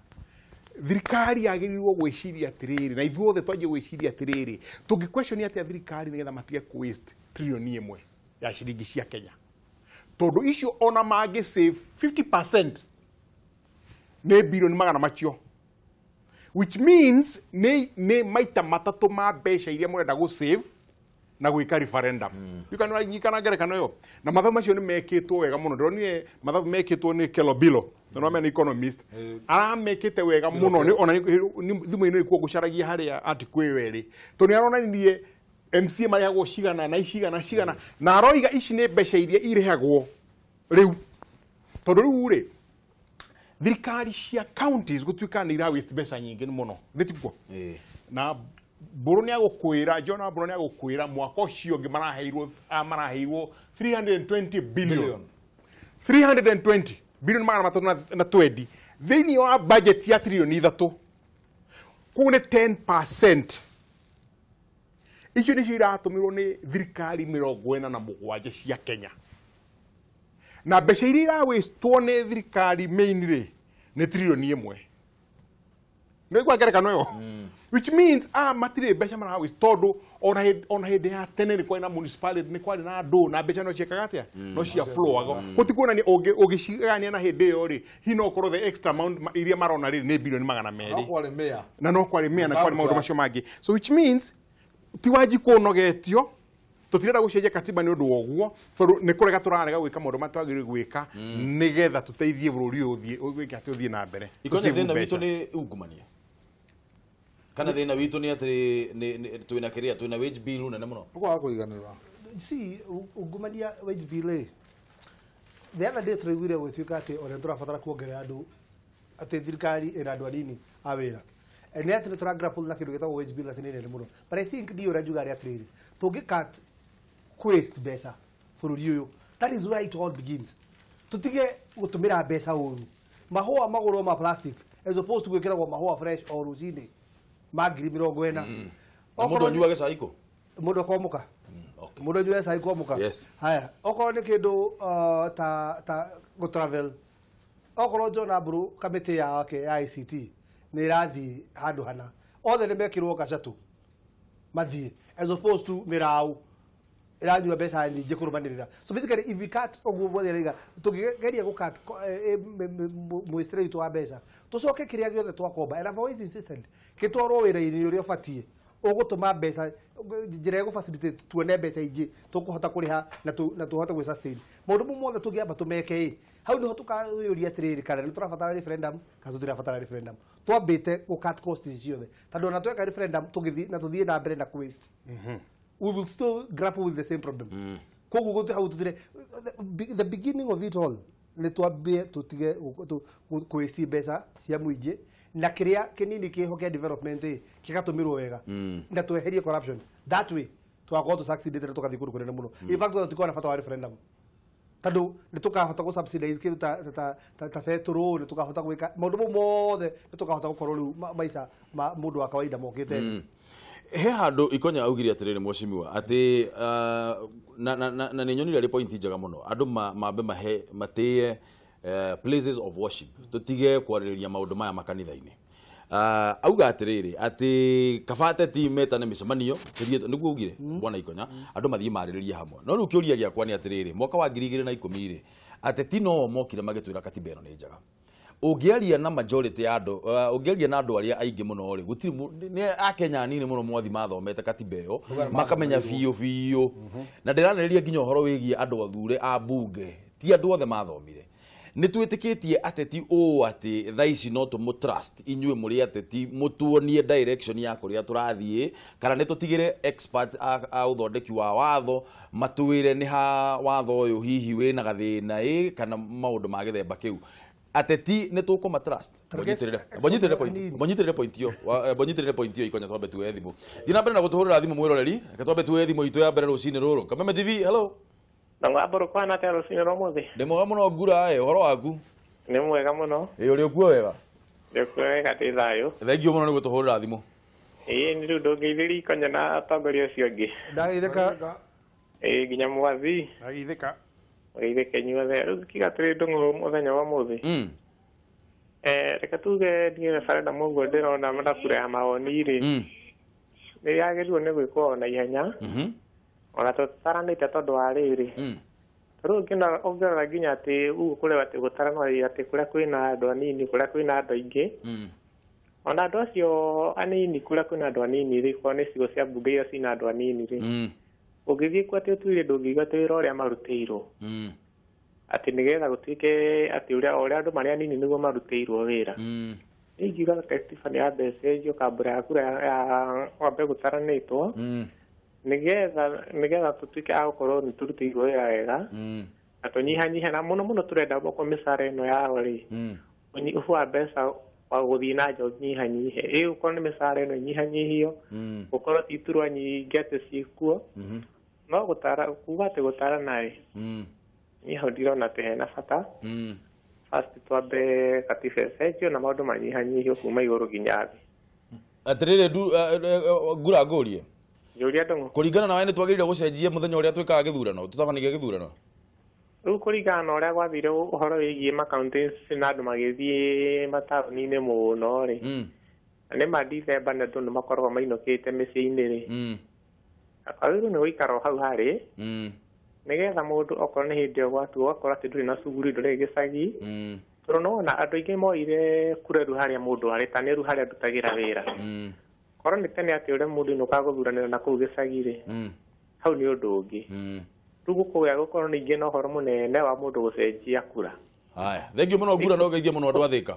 thirikari yagĩrĩirwo gwĩciria atĩrĩrĩ, na ithuothe twanjie gwĩciria atĩrĩrĩ, tũngĩ-question atĩa thirikari nĩgetha matige kũ-waste tririoni 1 ya ciringi cia Kenya, tondũ icio ona mangĩ save 50% nĩ bilioni 100 macio, which means nĩ maita 3 ma mbeca iria mũrenda gũ-save na gwĩka referendum. Yukana ngerekano ĩyo. Na mathabu macio nĩ mekĩtwo wega mũno. Ndĩronire mathabu mekĩtwo nĩ Kelobilo, na no mena economist, aramekĩte wega mũno. Ona thimũ-inĩ nĩkuo ngũcaragia harĩa article ĩyo ĩrĩ, tondũ nĩ aronanirie MCA marĩhagwo cigana na icigana cigana, na aroiga ici nĩ mbeca iria irĩhagwo rĩu, tondũ rĩu rĩ thirikari cia counties gũtuĩka nĩ ira waste mbeca nyingĩ mũno, thĩ tiguo? Na Mburu nĩ agũkwĩra, John Mburu nĩ agũkwĩra mwaka ũcio ũngĩ maraheirwo 320 billion, 320 billion 320 thĩinĩ wa budget ya tririoni 3, kũu nĩ 10%. Icio nĩcio iratũmĩrwo nĩ thirikari 47 cia Kenya, na mbeca iria irawastwo nĩ thirikari main rĩ nĩ tririoni 1. Nĩ kwa ngerekano ĩyo, which means matirĩ mbeca marawaste, tondũ ona hĩndĩ ya tene nĩ kwarĩ na municipality, nĩ kwarĩ na andũ, na mbeca no ciekaga atĩa, no cia flowaga. Gũtikuonania ũngĩcigania na hĩndĩ ĩyo rĩ, hihi no ũkorwo the extra amount iria marona rĩ nĩ bilioni 200, na no kwarĩ mĩa, na kwarĩ maũndũ macio mangĩ. So which means ti Wanjikũ ũnogetio, tũtirenda gũcenjia katiba nĩ ũndũ wa ũguo, tondũ nĩ kũrega tũrarega gwĩka maũndũ marĩa twagĩrĩirwo gwĩka nĩgetha tũteithie bũrũri ũyũ ũthiĩ atĩ ũthiĩ na mbere. Ikonya thĩna witũ nĩ ungumania, kana thĩna witũ nĩ atĩ twĩna kĩrĩa, twĩna wage bill nene mũno, kwaga kũiganĩra. See, ungumania wage bill, the other day tũraiguire gũgĩtuĩka atĩ ona tũrabatara kuongerera andũ, atĩ thirikari ĩna andũ anini a wĩra. Nĩ atĩ nĩ tũra grapple na kĩndũ gĩtagwo wage bill atĩ nĩ nene mũno, but I think ndiũ ũrĩa njuga arĩ atĩrĩrĩ, tũngĩ cut waste mbeca bũrũri ũyũ, that is where it all begins. Tũtige gũtũmĩra mbeca ũru, mahũa magũrwo ma plastic as opposed to gwĩkĩragwo mahũa fresh o rũcinĩ ma 40,000. Na mũndũ anyuage cai kũ? Mũndũ akoamũka, mũndũ anyuage cai kwamũka. Haya, okorwo nĩ kĩndũ ta gũ travel, okorwo John Mburu kamĩtĩ yake ya ICT nĩ ĩrathiĩ handũ hana, othe nĩ mekĩrwo gacatũ mathiĩ as opposed to mĩraũ ĩranyua mbeca nyingĩ kũrũmanĩrĩra. So basically if we cut ũguo mothe rĩga, tũngĩgeria gũ cut mwĩcirĩrie witũ wa mbeca, tũcoke kĩrĩa gĩothe twakomba, and I've always insisted gĩtwarwo wĩra-inĩ ũrĩa ũbatiĩ, ũgũtũma mbeca njĩra ĩgũ facilitate tuone mbeca ingĩ tũkũhota kũrĩha na tũhote gwĩ sustain maũndũ mau mothe. Tũngĩamba tũmeke ĩ, hau nĩho tũkayũria atĩrĩrĩ, kana nĩ tũrabatara referendum kana tũtirabatara referendum. Twambĩte gũ cut cost ciothe, tondũ ona tweka referendum tũgĩthiĩ na tũthiĩ na mbere na kũ waste, we will still grapple with the same problem. Koguo gũtirĩ hau tũtire, the beginning of it all nĩ twambie tũtige kũ waste mbeca cia mũingĩ, na kĩrĩa kĩnini kĩho kĩa development ĩ gĩgatũmĩrwo wega, na tweherie corruption. That way twakorwo tũ succeeded na tũgathiĩ kũndũ kũnene mũno. In fact tũtikorwo na bata wa referendum, tondũ nĩ tũkahota gũ subsidize kĩndũ ta betũrũ, nĩ tũkahota gwĩka maũndũ mau mothe, nĩ tũkahota gũkorwo rĩu maica ma mũndũ wa kawaida mokĩte. He handũ Ikonya augire atĩrĩrĩ mheshimiwa, atĩ na nĩ nyonire arĩ point njega mũno, andũ mambe mahe matĩe places of worship tutige kwarĩrĩria maũndũ maya makanitha-inĩ. Auga atĩrĩrĩ atĩ kabate ti metane mĩcemanio nĩguo ugire bwana Ikonya andũ mathiĩ marĩrĩrie hamwe. No rĩu kĩũria gĩakwa nĩ atĩrĩrĩ, mwaka wa 2010 rĩ, ateti no mokire magĩtwĩra katiba ĩno nĩ njega. Ũngĩaria na majority ya andũ, ũngĩaria na andũ arĩa aingĩ mũno rĩ, gũtirĩ nĩ Akenya anini mũno mwathi mathomete katiba ĩyo makamenya biũ biũ. Na ndĩranĩrĩria nginya ũhoro wĩgiĩ andũ athure a bunge, ti andũ othe mathomire. Nĩ twĩtĩkĩtie ateti ũũ atĩ thaa ici no tũmũ trust inyuĩ mũrĩ ateti mũtuonie direction ya kũrĩa tũrathiĩ, kana nĩ tũtigĩre experts a ũthondeki wa watho matwĩre nĩ ha watho ũyũ hihi wĩna gathĩna ĩ kana maũndũ ma gĩthemba kĩu. Ateti nĩ tũkũma trust. Bonyitĩrĩre point ĩyo, bonyitĩrĩre point ĩyo Ikonya, twambe tuoye thimũ. Thiĩ na mbere na gũtũhũrĩra thimũ mwĩroreri, reke twambe tuoye thimũ itũ ya mbere rũcinĩ rũrũ. Kameme TV, hello. Ndangwambũrũ kwana atĩa rũcinĩ rwa ũmũthĩ? Ndĩ mwega mũno Ngura, ĩ ũhoro waku? Nĩ mwega mũno. Ĩ ũrĩ ũkuo wega? Ndĩ kuo wega, ndĩ thayũ. Thengiũ mũno nĩ gũtũhũrĩra thimũ. Ĩ nĩ rĩu ndũngeithĩria Ikonya na atongoria acio angĩ. Ndageithĩka. Ĩ nginya Mwathi. Ndageithĩka. Mũgeithĩke inyuothe. Rĩu kiuga atĩrĩ Ndũng'ũ mũthenya wa ũmũthĩ. Reke tuge niĩ referendum ũguo ndĩrona na kura ya mawoni rĩ, nĩ yagĩrĩirwo nĩ gwĩkwo o na ihenya. Ona tũtaranĩte tondũ wa rĩrĩ. Rĩu ũngĩrora nginya atĩ ũguo kũrĩa atĩ gũtaranwo atĩ kũrĩa kwĩna andũ anini, kũrĩa kwĩna andũ aingĩ. Ona andũ acio anini, kũrĩa kwĩna andũ anini rĩ, korwo nĩ icigo cia mbunge iria ciĩna andũ anini rĩ, ũngĩthiĩ kuo atĩ ũtuire ndũngĩigua atĩ wĩra ũrĩa marutĩirwo. Atĩ nĩgetha gũtuĩke atĩ ũrĩa andũ marĩ anini nĩguo marutĩirwo wĩra. Ingiuga katiba nĩ yambe ĩcenjio kambura ya kura ya wambe gũtaranĩtwo. Nĩgetha tũtuĩke a gũkorwo nĩ tũrutĩirwo wĩra wega na tũnyihanyihe, na mũno mũno tũrenda okorwo mĩcara ĩno yao rĩ, ũnyihu wa mbeca wa gũthiĩ na nja ũnyihanyihe. Ĩ gũkorwo nĩ mĩcara ĩno ĩnyihanyihio, gũkorwo ti iturwa nyingĩ atĩ ciĩkuo, no gũtara kuga atĩ gũtarana rĩ, niĩ hau ndirona atĩ hena bata. First twambe katiba ĩcenjio na maũndũ manyihanyihio kuma igũrũ nginya thĩ. Atĩrĩrĩ Ngura ngũrie. Njũria Ndũng'ũ. Kũringana nawe nĩ twagĩrĩire gũcenjia mũthenya ũrĩa twĩkaga gĩthurano, tũtabanagia gĩthurano? Rĩu kũringana na ũrĩa gwathire ũhoro wĩgiĩ makaunti na andũ magĩthiĩ mataũni-inĩ mũno rĩ, na nĩ ma December na andũ nĩ makoragwo mainũkĩte mĩciĩ-inĩ rĩ, kwagĩrĩirwo nĩ gũikara o hau harĩ, nĩgetha mũndũ okorwo nĩ hĩndĩ ĩyo gwatua ũgakora atĩ ndũrĩ na cuguri, ndũrĩ gĩcagi, tondũ nĩwona andũ aingĩ moire kura rĩu harĩa mũndũ arĩ, ta nĩ rĩu harĩa ndutagĩra wĩra. Korwo nĩ tene atĩ ũrĩa mũndũ ainũkaga gũthuranĩra na kũu gĩcagi rĩ, hau nĩ ũndũ ũngĩ. Rĩu gũkũgĩa gũkorwo ningĩ na ũhoro mũnene wa mũndũ gũcenjia kura. Haya, thengiũ mũno Ngura, na ũgeithie mũno andũ a Thĩka.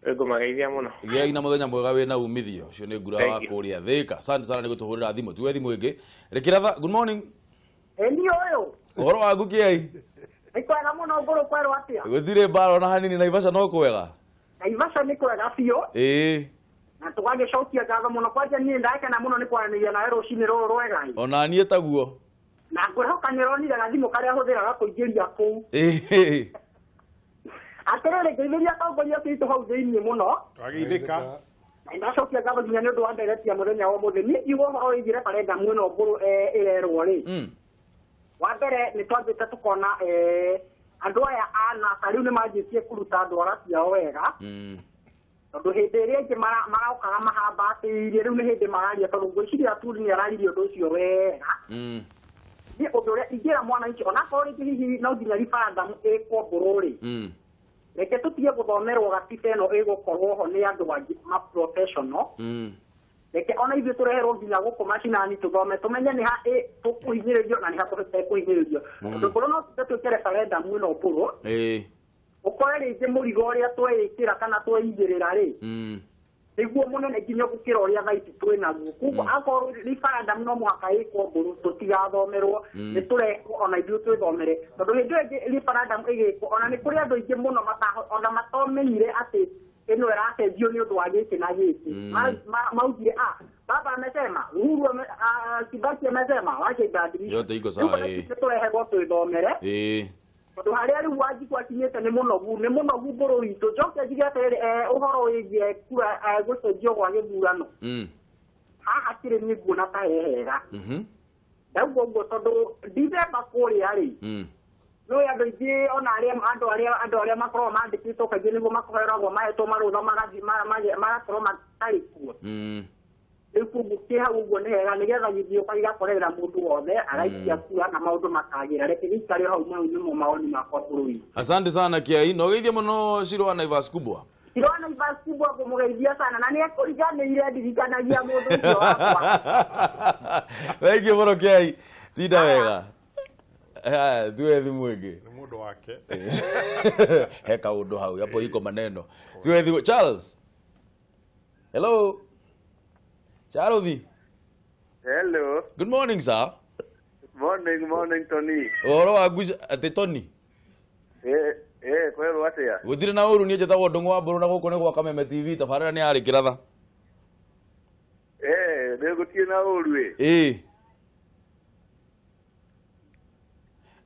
Ngũmageithia mũno. Gĩai na mũthenya mwega wĩna umithio. Ũcio nĩ Ngura wa kũrĩa Thĩka. Asante sana nĩ gũtũhũrĩra thimũ. Tuoe thimũ ĩngĩ. Rĩkĩratha, good morning. Ĩ ũyũ. Ũhoro waku kĩai? Nĩ kwega mũno Ngũrũ, kwerwo atĩa? Gũtirĩ mbara ona hanini. Naivasha no kwega? Naivasha nĩ kwega biũ. Ĩĩ. Na tũgagĩcokia ngatho mũno, kwanja niĩ ndakena mũno nĩ kwaranĩria nawe rũcinĩ rũrũ rwega. Ona niĩ taguo. Na ngwĩhoka nĩũronire gathimũ karĩa hũthĩraga kũingĩria kũu. Ĩĩ. Atĩrĩrĩ, ngeithĩria atongoria acio aitũ hau thĩiniĩ mũno. Twageithĩka. Na ndacokia ngatho nginya nĩ ũndũ wa ndereti ya mũthenya wa ũmũthĩ. Niĩ ngiuga ũhoro wĩgiĩ referendum ĩno Ngũrũ ĩrerwo rĩ, wa mbere nĩ twambĩte tũkona andũ aya a NASA rĩu nĩ manjĩtie kũruta ndwara ciao wega. Tondũ hĩndĩ ĩrĩa ĩngĩ marokaga mahambatĩirie, rĩu nĩ hĩndĩ mararia, tondũ ngwĩciria Aturi nĩ araririe ũndũ ũcio wega. Niĩ ũndũ ũrĩa ingĩra mwananchi, onakorwo rĩngĩ hihi no nginya referendum ĩkwo Mbũrũ rĩ, reke tũtige gũthomerwo gatiba ĩno ĩgũkorwo ho nĩ andũ angĩ ma professional. Reke ona ithuĩ tũreherwo nginya gũkũ macinani tũthome, tũmenye nĩ ha tũkũhinyĩrĩrio na nĩ ha tũtekũhinyĩrĩrio. Tondũ korwo no tuge twĩke referendum ĩno Mbũrũ, ũkore rĩngĩ mũrigo ũrĩa tweĩkĩra kana tweigĩrĩra rĩ, nĩguo mũnene nginya gũkĩra ũrĩa thaa ici twĩ naguo. Koguo akorwo referendum no mũhaka ĩkwo Mbũrũ, tũtigathomerwo, nĩ tũrehwo ona ithuĩ twĩthomere. Tondũ hĩndĩ ĩyo ĩngĩ referendum ĩgĩkwo, ona nĩ kũrĩ andũ aingĩ mũno ona matomenyire atĩ ĩno ĩracenjio nĩ ũndũ wa gĩkĩ na gĩkĩ. Maugire baba amesema, Uhuru Kibaki amesema, wacha ibadilishwe. Yote iko sawa. Rĩu tũrehegwo twĩthomere. Tondũ harĩa rĩu Wanjikũ akinyĩte nĩ mũnogu, nĩ mũnogu Mbũrũ witũ. Njoke njige atĩrĩrĩ, ũhoro wĩgiĩ kura gũcenjio gwa gĩthurano, haha kĩrĩ niĩ nguona ta he hega. Ndauga ũguo tondũ December kũrĩa rĩ, No andũ aingĩ ona arĩa andũ arĩa makoragwo mandĩkĩtwo kaingĩ nĩguo makoragwo mahetwo marũtha magathiĩ magakorwo matarĩ kuo. Rĩu koguo kĩ hau ũguo nĩ hega nĩgetha gĩthiũka gĩgakorerera mũndũ wothe agaikia kura na maũndũ makagĩra. Reke gĩikare hau, mau nĩmo maoni makwa bũrũri. Asante sana Kiai, no geithie mũno Shiro wa Naivas kubwa. Shiro wa Naivas kubwa kũmũgeithia sana na nĩ ekũriganĩire ndirikanagia mũndũ ũcio wakwa. Thank you mũno Kiai, tinda wega. Haya, tuwe thimu ĩngĩ. Nĩ mũndũ wake. He kaũndũ hau hapo iko maneno. Tuwe thimu. Charles. Hello. Charles. Hello. Good morning, sir. Morning, morning, Tony. Ũhoro waku atĩ Tony? Kwerwo atĩa? Gũtirĩ na ũru, niĩ njĩtagwo Ndũng'ũ wa Mbũrũ na gũkũ nĩ gwa Kameme TV, tabarĩra nĩ yarĩ kĩratha. Nĩ gũtirĩ na ũru ĩ. Ĩĩ.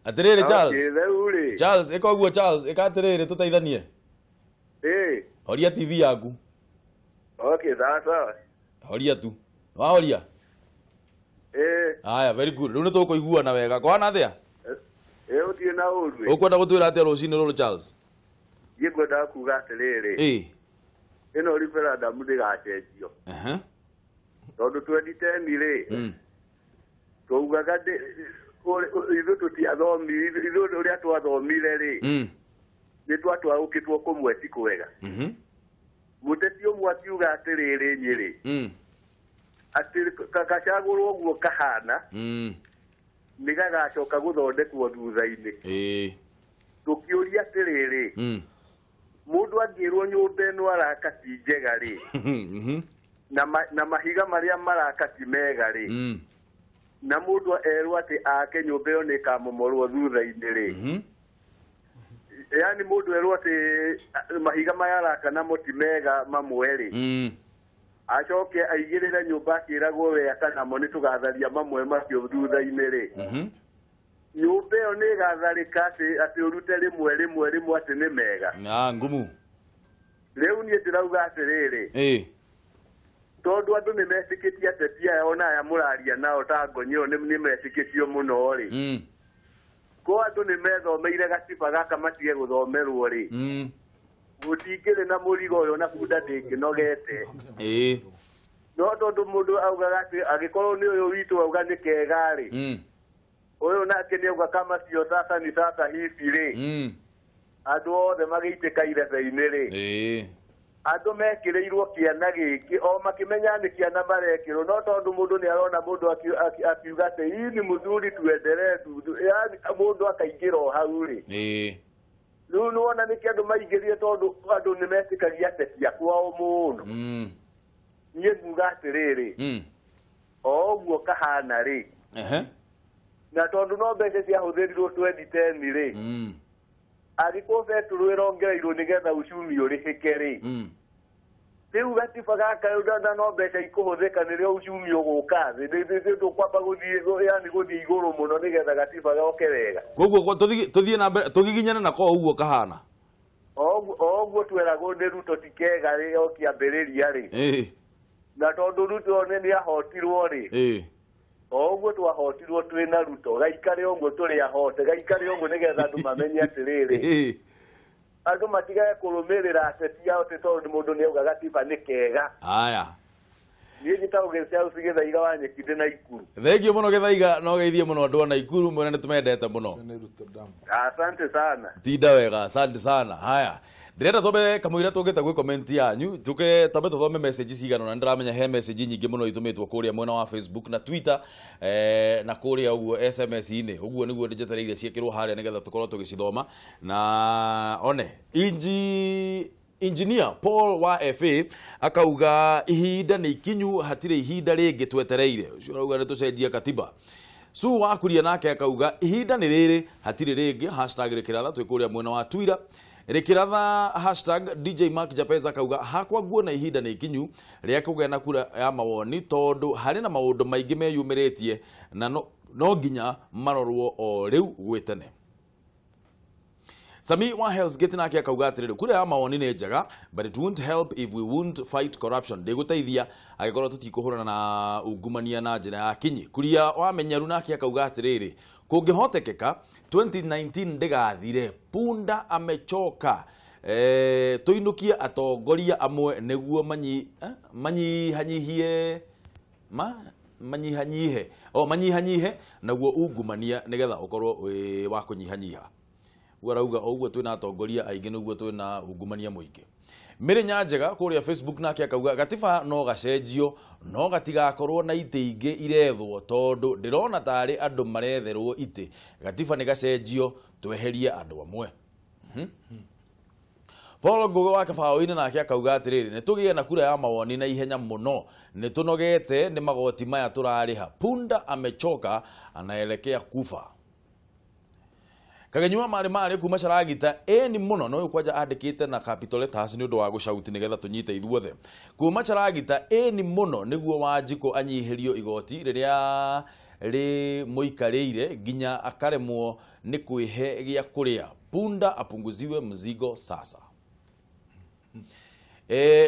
Atĩrĩrĩ Charles. Charles, ĩka ũguo Charles, ĩka atĩrĩrĩ tũteithanie. Ĩĩ. Horia TV yaku. Okay, sawa sawa. Horia tu. Wahoria? Ĩĩ. Haya, very good. Rĩu nĩ tũkũiguana wega. Kwana atĩa? Ĩĩ, gũtirĩ na ũru. Ũkwenda gũtwĩra atĩa rũcinĩ rũrũ Charles? Niĩ ngwendaga kuga atĩrĩrĩ. Ĩĩ. Ĩno referendum ndĩgacenjio. Tondũ 2010 rĩ, twaugaga ithuĩ tũtiathomire, ithuĩ ũrĩa twathomire rĩ, nĩ twatwaũkĩtwo kũmwe ti kwega. Mũteti ũmwe akiuga atĩrĩrĩ Nyĩrĩ, atĩ gacagũrwo ũguo kahana, nĩ gagacoka gũthondekwo thutha-inĩ. Tũkĩũria atĩrĩrĩ, mũndũ angĩrwo nyũmba ĩno araka ti njega rĩ, na mahiga marĩa maraka ti mega rĩ, na mũndũ erwo atĩ ake nyũmba ĩyo nĩ ĩkamomorwo thutha-inĩ rĩ, yaani mũndũ erwo atĩ mahiga maya araka namo ti mega mamwe rĩ, acoke aigĩrĩre nyũmba akĩragwo we aka namo nĩ tũgatharia mamwe macio thutha-inĩ rĩ, nyũmba ĩyo nĩ ĩgatharĩka atĩ ũrute rĩmwe rĩmwe rĩmwe atĩ nĩ mega. Ngumu. Rĩu niĩ ndĩrauga atĩrĩrĩ, tondũ andũ nĩ metĩkĩtie ateti aya ona aya mũraria nao ta Ngonyeo nĩ metĩkĩtio mũno rĩ, ko andũ nĩ methomeire gatiba gaka matige gũthomerwo rĩ, gũtingĩrĩ na mũrigo ũyũ na bunda ndĩngĩnogete. No tondũ mũndũ augaga atĩ angĩkorwo nĩ ũyũ witũ auga nĩ kega rĩ, ũyũ nake nĩ auga kama sio sasa ni sasa hivi rĩ, andũ othe magĩitĩka irebe-inĩ rĩ, andũ mekĩrĩirwo kĩana gĩkĩ o makĩmenya nĩ kĩana marekĩrwo, no tondũ mũndũ nĩ arona mũndũ akiuga atĩ hii ni mzuri tuendelee tu, yaani mũndũ akaingĩra o hau rĩ. Rĩu nĩwona nĩkĩ andũ maingĩrire, tondũ andũ nĩ metĩkagia ateti a kwao mũno. Niĩ nguga atĩrĩrĩ, o ũguo kahana rĩ, na tondũ no mbeca ciahũthĩrirwo 2010 rĩ, angĩkorwo betũrũ ĩrongereirwo nĩgetha uchumi ũrĩhĩke rĩ, rĩu gatiba gaka na no mbeca ikũhũthĩka nĩrĩo uchumi ũgũka thĩ, ndũkwamba gũthiĩ yaani gũthiĩ igũrũ mũno nĩgetha gatiba goke wega. Koguo tũthiĩ na mbere tũgiginyane nako o ũguo kahana. O ũguo tweragwo nĩ Ruto ti kega rĩ o kĩambĩrĩria rĩ, na tondũ Ruto nĩ ahotirwo rĩ, o ũguo twahotirwo twĩna Ruto, gaikare ũguo tũrĩ ahote, gaikare ũguo nĩgetha andũ mamenye atĩrĩrĩ, andũ matigage kũrũmĩrĩra ateti ao atĩ tondũ mũndũ nĩ auga gatiba nĩ kega. Haya. Niĩ njĩtagwo Gĩcaũ Gĩthaiga wa Nyeki ndĩ Naikuru. Thengiũ mũno Gĩthaiga, no geithie mũno andũ a Naikuru, mwene nĩ tũmendete mũno. Asante sana. Tinda wega, asante sana. Haya. Ndĩrenda twambe kamũira tũngĩte gwĩ comment yanyu, tuke twambe tũthome message cigana na ndĩramenya he message nyingĩ mũno itũmĩtwo kũrĩa mwena wa Facebook na Twitter, na kũrĩa ũguo SMS-inĩ. Ũguo nĩguo ndĩnjetereire ciĩkĩrwo harĩa nĩgetha tũkorwo tũgĩcithoma. Na one Engineer Paul wa FA akauga ihinda nĩ ikinyu, hatirĩ ihinda rĩngĩ twetereire. Ũcio arauga nĩ tũcenjie katiba. Su wa kuria nake akauga ihinda nĩ rĩrĩ, hatirĩ rĩngĩ, hashtag rĩkĩratha twĩ kũrĩa mwena wa Twitter. Rĩkĩratha hashtag DJ Mark Japeza akauga hakwa nguona ihinda nĩ ikinyu rĩa kũgĩa na kura ya mawoni tondũ harĩ na maũndũ maingĩ meyumĩrĩtie na no nginya marorwo o rĩu gwĩ tene. Sami wa Hell's Gate nake akauga atĩrĩrĩ, kura ya mawoni nĩ njega, but it won't help if we won't fight corruption. Ndĩgũteithia angĩkorwo tũtikũhũrana na ungumania na njĩra ya kinyi. Kuria wa Menyaru nake akauga atĩrĩrĩ, kũngĩhotekeka 2019 ndĩgathire, punda amechoka. Tũinũkie atongoria amwe nĩguo manyihanyihie manyihanyihe manyihanyihe naguo ungumania nĩgetha ũkorwo wĩ wa kũnyihanyiha. Ũguo arauga ũguo twĩna atongoria aingĩ nĩguo twĩna ungumania mũingĩ. Mĩrĩ Nyanjega kũrĩa Facebook nake akauga gatiba no gacenjio no gatigakorwo na itĩ ingĩ irethwo tondũ ndĩrona tarĩ andũ maretherwo itĩ. Gatiba nĩ gacenjio tweherie andũ amwe. Paul Ngugi wa Kabaũ-inĩ nake akauga atĩrĩrĩ, nĩ tũgĩe na kura ya mawoni na ihenya mũno, nĩ tũnogete nĩ magoti maya tũrarĩha. Punda amechoka anaelekea kufa. Kagenyua marĩ marĩ kuma Caragita ĩni mũno, no kwanja andĩkĩte na capital letters nĩ ũndũ wa gũcauti nĩgetha tũnyite ithuothe. Kuma Caragita ĩni mũno nĩguo Wanjikũ anyihĩrio igoti rĩrĩa rĩmũikarĩire nginya akaremwo nĩ kwĩhe gĩa kũrĩa. Punda apunguziwe mzigo sasa.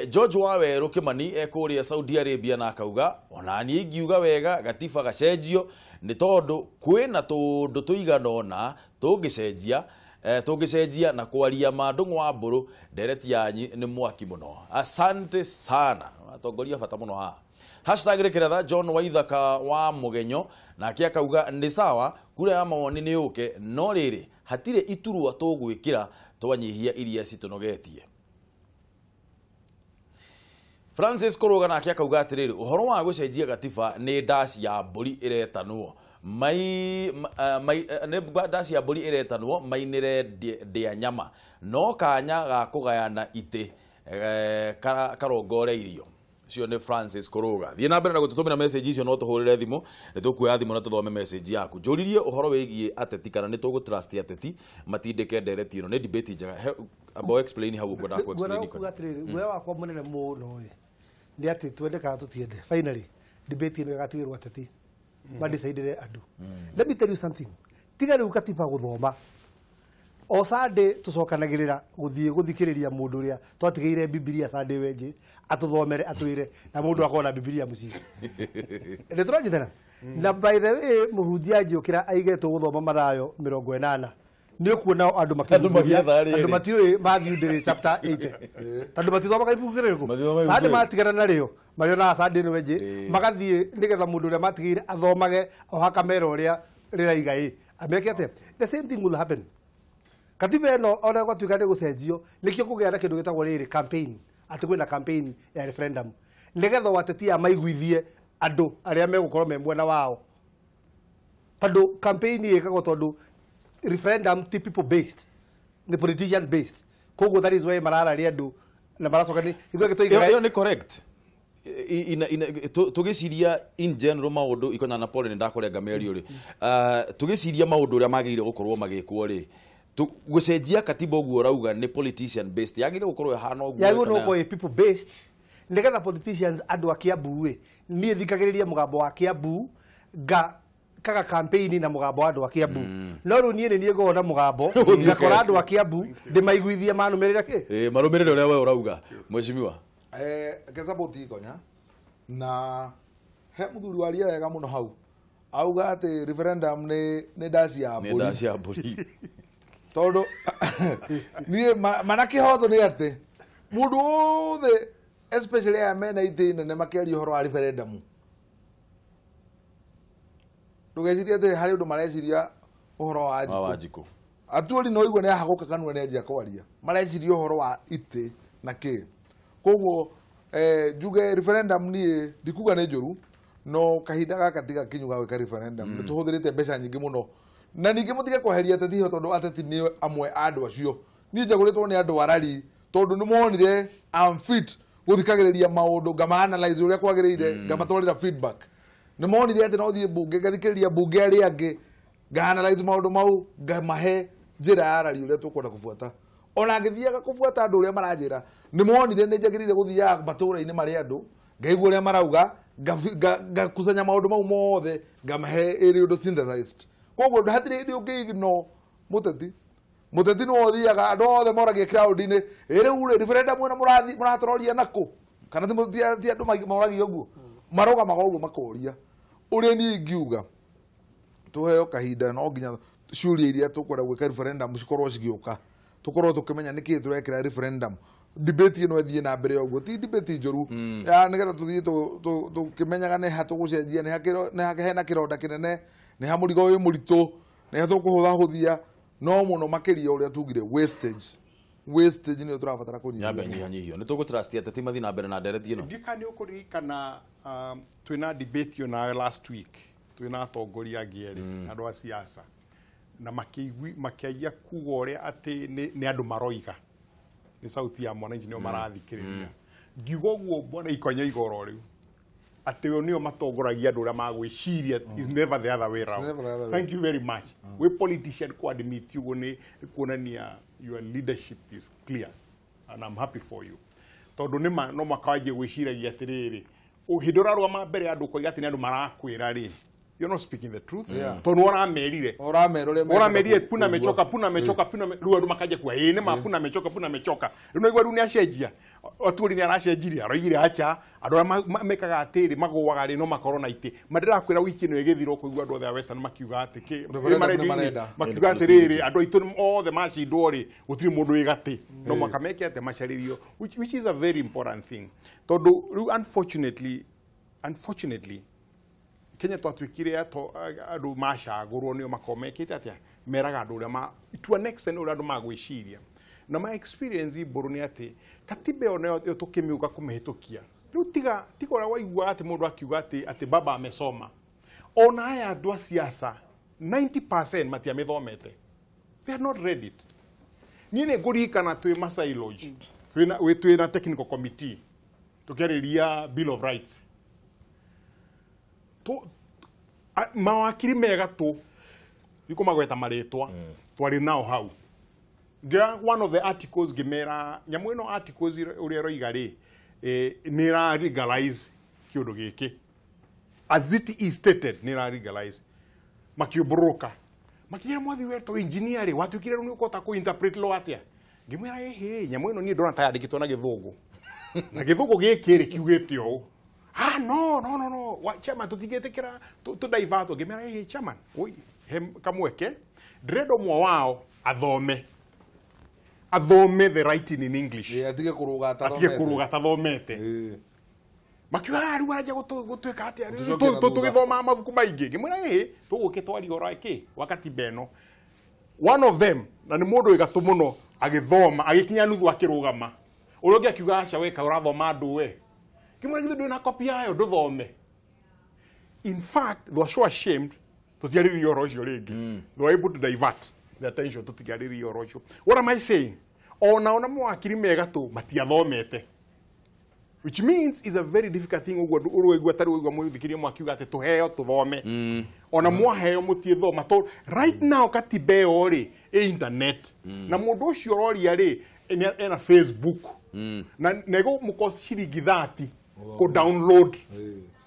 George Waweru Kimani ekũrĩa Saudi Arabia na akauga ona niĩ ingiuga wega gatiba gacenjio nĩ tondũ kwĩna tũndũ tũigana ũna tũngĩcenjia na kwaria ma Ndung'u wa Mbũrũ ndereti yanyu nĩ mwaki mũno. Asante sana atongoria bata mũno haha. Hashtag Rĩkĩratha John Waithaka wa Mũgenyo nake akauga nĩ sawa kura ya mawoni nĩ yũke, no rĩrĩ hatirĩ iturwa tũgwĩkĩra twanyihia iria citũnogetie. Francis Kũrũga nake akauga atĩrĩrĩ, ũhoro wa gũcenjia gatiba nĩ ndaci ya mbũri ĩretanwo nĩ ndaci ya mbũri ĩretanwo mainĩre ndĩa nyama no kanya ga kũgayana itĩ karongoreirio. Ũcio nĩ Francis Kũrũga. Thiĩ na mbere na gũtũtũmĩra message icio, no tũhũrĩre thimũ, nĩ tũkuoya thimũ na tũthome message yaku. Njũririe ũhoro wĩgiĩ ateti kana nĩ tũgũtrust ateti matindĩke ndereti ĩno, nĩ debate njega. Amba explain hau ũkwenda ku explain. Kuga atĩrĩrĩ, guoya wakwa mũnene mũno ĩ nĩ atĩ twende kana tũtiende, finally debate ĩno ĩgatigĩrwo ateti madecidere andũ. Let me tell you something, tiga rĩu katiba gũthoma o Sunday tũcokanagĩrĩra gũthiĩ gũthikĩrĩria mũndũ ũrĩa twatigĩire Bibilia Sunday wenje atũthomere atwĩre, na mũndũ akorwo na Bibilia mũciĩ. Nĩ tũranyitana? Na by the way mũhunjia anjĩũkĩra aige tũgũthoma Mathayo 80 nĩ ũkuona andũ makĩhunjia andũ matiũĩ Matthew ndĩrĩ chapter 80 tondũ matithomaga ibuku rĩrĩkũ. Sunday matigana narĩo marĩonaga Sunday nĩ wenje magathiĩ nĩgetha mũndũ ũrĩa matigĩire athomage o hakamera ũrĩa rĩraiga ĩ ameke atĩa. The same thing will happen. Katiba ĩno ona gwatuĩka nĩ gũcenjio nĩkĩo kũgĩa na kĩndũ gĩtagwo rĩrĩ campaign, atĩ kwĩna campaign ya referendum nĩgetha ateti aya maiguithie andũ arĩa megũkorwo me mwena wao, tondũ campaign ĩkagwo tondũ referendum ti people based, nĩ politician based. Koguo that is why marararia andũ na maracoka nĩ ithuĩ tũigaga ĩyo nĩ correct. Tũgĩciria in general maũndũ ikonya na Paul nĩ ndakũrenga mĩario rĩ, tũgĩciria maũndũ ũrĩa magĩrĩire gũkorwo magĩkwo rĩ, gũcenjia katiba ũguo ũrauga nĩ politician based, yagĩrĩire gũkorwo ĩhana ũguo yagĩrĩirwo nĩ gũkorwo ĩ people based nĩgetha politicians andũ a Kiambu ĩ niĩ thikagĩrĩria mũgambo wa Kiambu nga kaga campaign na mũgambo wa andũ a Kiambu, no rĩu niĩ nĩ niĩ ngorwo na mũgambo ngakora andũ a Kiambu ndĩmaiguithie manũmĩrĩre kĩ marũmĩrĩre ũrĩa we ũrauga mheshimiwa. Ke support ikonya na he mũthuri waria wega mũno hau auga atĩ referendum nĩ ndaci ya mbũri, nĩ ndaci ya mbũri tondũ niĩ mana kĩhoto nĩ atĩ mũndũ wothe especially aya mena itĩ nene makĩaria ũhoro wa referendum ndũgecirie atĩ harĩ ũndũ mareciria ũhoro wa Wanjikũ. Atuori no igua nĩ ahagũka kanua nĩ anjia kwaria, mareciria ũhoro wa itĩ na kĩ. Koguo njuge referendum niĩ ndikuga nĩ njũru, no kahinda gaka ti gakinyu ga gwĩka referendum. Nĩ tũhũthĩrĩte mbeca nyingĩ mũno, na ningĩ mũtige kweheria ateti ho tondũ ateti nĩ amwe a andũ acio. Niĩ njagũrĩtwo nĩ andũ arari tondũ nĩ monire I'm fit gũthikagĩrĩria maũndũ ngama analyze ũrĩa kwagĩrĩire ngamatwarĩra feedback. Nĩ monire atĩ no thiĩ mbunge ngathikĩrĩria mbunge arĩa angĩ nga analyze maũndũ mau ngamahe njĩra ya arari ũrĩa tũkwenda kũbuata. Ona ngĩthiaga kũbuata andũ ũrĩa maranjĩra nĩ monire nĩ njagĩrĩire gũthiaga matũũra-inĩ marĩa andũ ngaigua ũrĩa marauga ngakusanya maũndũ mau mothe ngamahe ĩrĩ ũndũ synthesized. Koguo hatirĩ hĩndĩ ũngĩignore mũteti Mũteti nĩwe ũthiaga andũ othe moragia crowd-inĩ, ĩ rĩu rĩ referendum ĩno mũrathi mũratũroria nakũ? Kana ti andũ moragia ũguo? Marũgamaga ũguo makoria. Ũrĩa niĩ ingiuga tuheo kahinda no nginya ciũria iria tũkwenda gwĩka referendum cikorwo cigĩũka, tũkorwo tũkĩmenya nĩkĩĩ tũrekĩra referendum. Debate ĩno ĩthiĩ na mbere ũguo, ti debate njũru ya nĩgetha tũthiĩ tũkĩmenyaga nĩ ha tũgũcenjia, nĩ ha hena kĩronda kĩnene, nĩ ha mũrigo wĩ mũritũ, nĩ ha tũkũhũthahũthia, no mũno makĩria ũrĩa tugire wastage. Wastage nĩyo tũrabatara kũnyihia. Yambe nyihanyihio. Nĩ tũgũtrust ateti mathiĩ na mbere na ndereti ĩno. Ndiũĩ kana nĩ ũkũririkana twĩna debate ĩyo nawe last week, twĩna atongoria angĩ erĩ, andũ a siasa, na makĩanjia kuga ũrĩa atĩ nĩ andũ maroiga, nĩ sauti ya mwananchi nĩo marathikĩrĩria. Ngiuga ũguo bwana Ikonya igoro rĩu atĩ o nĩo matongoragia andũ ũrĩa magwĩciria, is never the other way round. Thank you very much. We politician ku admit ũguo nĩ kuonania your leadership is clear and I'm happy for you. Tondũ nĩma no makanjia gwĩciragia atĩrĩrĩ, hĩndĩ ũrarũgama mbere ya andũ ũkoiga atĩ nĩ andũ marakwĩra rĩ, you're not speaking the truth. Tondũ ũramerire. Ũramerire puna mechoka, puna mechoka, puna rĩu andũ makanja kuga ĩ nĩ ma puna mechoka, puna mechoka. Rĩu naigua rĩu nĩ acenjia. Aturi nĩ aracenjirie, aroigire acha, andũ arĩa mekaga atĩrĩ magũaga rĩ no makorwo na itĩ. Ma ndĩrakwĩra wiki ĩno ĩgĩthira ũkũigua andũ othe a Western makiuga atĩ makiuga atĩrĩrĩ andũ aitũ othe macindwo rĩ gũtirĩ mũndũ wĩ gatĩ. No mũhaka meke atĩ macarĩrio, which is a very important thing. Tondũ rĩu unfortunately Kenya twatuĩkire andũ macagũrwo nĩo makorwo mekĩte atĩa, meraga andũ ũrĩa to an extent ũrĩa andũ magwĩciria. Na my experience mbũrũ nĩ atĩ katiba ĩyo nayo tũkĩmĩũka kũmĩhĩtũkia rĩu tiga ũrĩa waiguaga atĩ mũndũ akiuga atĩ baba amesoma, ona aya andũ a siasa 90% matiamĩthomete, they have not read it. Niĩ nĩ ngũririkana twĩ Masai Lodge, twĩna technical committee tũkĩarĩria Bill of Rights, mawakiri mega tu ndikumagweta marĩtwa twarĩ nao hau. Ngĩoya one of the articles ngĩmera nyamũ ĩno articles ũrĩa ĩroiga rĩ nĩ ĩra legalize kĩũndũ gĩkĩ as it is stated, nĩ ĩra legalize. Makiũmbũrũka makinya mwathi wetwo engineer rĩ watuĩkire rĩu nĩ ũkũhota kũ interpret law atĩa? Ngĩmwĩra ĩhĩ nyamũ ĩno niĩ ndona ta yandĩkĩtwo na gĩthũngũ, na gĩthũngũ gĩkĩ rĩ kiugĩte ũũ. Ah, no. Chairman, tũtingĩtĩkĩra tũ divert. Ngĩmera ĩhĩ chairman, oi he kamweke ndĩrenda ũmwe wao athome the writing in English. Atige kũrũga atathomete. Makiuga rĩu aranjia gũtwĩka atĩa tũgĩthomaga mabuku maingĩ. Ngĩmwĩra ĩhĩ tũgũke twarie ũhoro kĩ wa katiba ĩno. One of them, na nĩ mũndũ wĩ gatũ mũno, agĩthoma agĩkinya nuthu akĩrũgama. Ũrĩa ũngĩ akiuga aca we kaĩ ũrathoma andũ we. Ngĩmwĩra githĩ ndũrĩ na copy yayo ndũthome. In fact, they were so ashamed tũtiarĩrĩria ũhoro ũcio rĩngĩ. They were able to divert the attention tũtiarĩrĩria ũhoro ũcio. What am I saying? Ona mawakiri mega tu matiathomete. Which means is a very difficult thing ũguo ũrũigua tarĩ ũigua mũthikĩria mwakiuga atĩ tũheo tũthome. Ona mwaheo mũtiĩthoma. Tondũ right now katiba ĩyo rĩ ĩ internet. Na mũndũ ũcio ũroria rĩ ena Facebook. Na ĩgũmũcost ciringi 30 ko download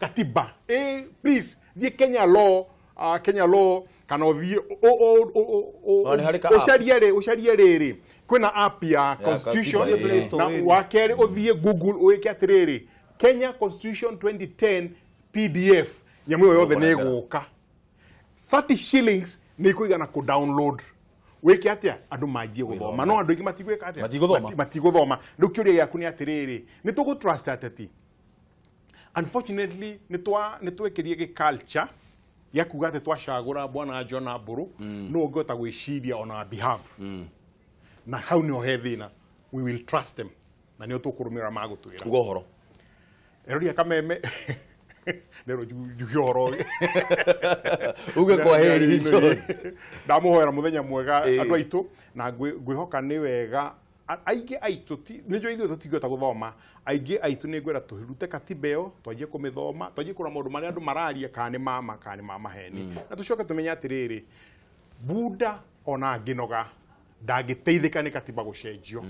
katiba. Please thiĩ Kenya law, kana ũthiĩ ũcarie rĩrĩ kwĩna app ya constitution, na wa kerĩ ũthiĩ Google ũĩke atĩrĩrĩ Kenya Constitution 2010 PDF, nyamũ ĩyo yothe nĩ ĩgũka. 30 shillings nĩ ĩkũigana kũ download. Wĩke atĩa andũ manjie gũthoma, no andũ aingĩ matigwĩka atĩa, matigũthoma. Rĩu kĩũria gĩaku nĩ atĩrĩrĩ, nĩ tũgũ trust ateti? Unfortunately nĩ twekĩrie gĩ culture ya kuga atĩ twacagũra bwana John Mburu no ũngĩhota gwĩciria on our behalf, na hau nĩho he thĩna. We will trust them na nĩo tũkũrũmĩrĩra magũtwĩra. Uga ũhoro eroria kameme nero njuge ũhoro uge kwa heri. Ndamũhoera mũthenya mwega andũ aitũ, na ngwĩhoka nĩ wega aingĩ aitũ nĩnjũĩ ithuĩ tũtingĩhota gũthoma, aingĩ aitũ nĩ ngwenda tũrute katiba ĩyo twanjie kũmĩthoma, twanjie kũrora maũndũ marĩa andũ mararia kana nĩ mama kana nĩ ma maheni, na tũcoke tũmenye atĩrĩrĩ bunda ona angĩnoga ndangĩteithĩka nĩ katiba gũcenjio,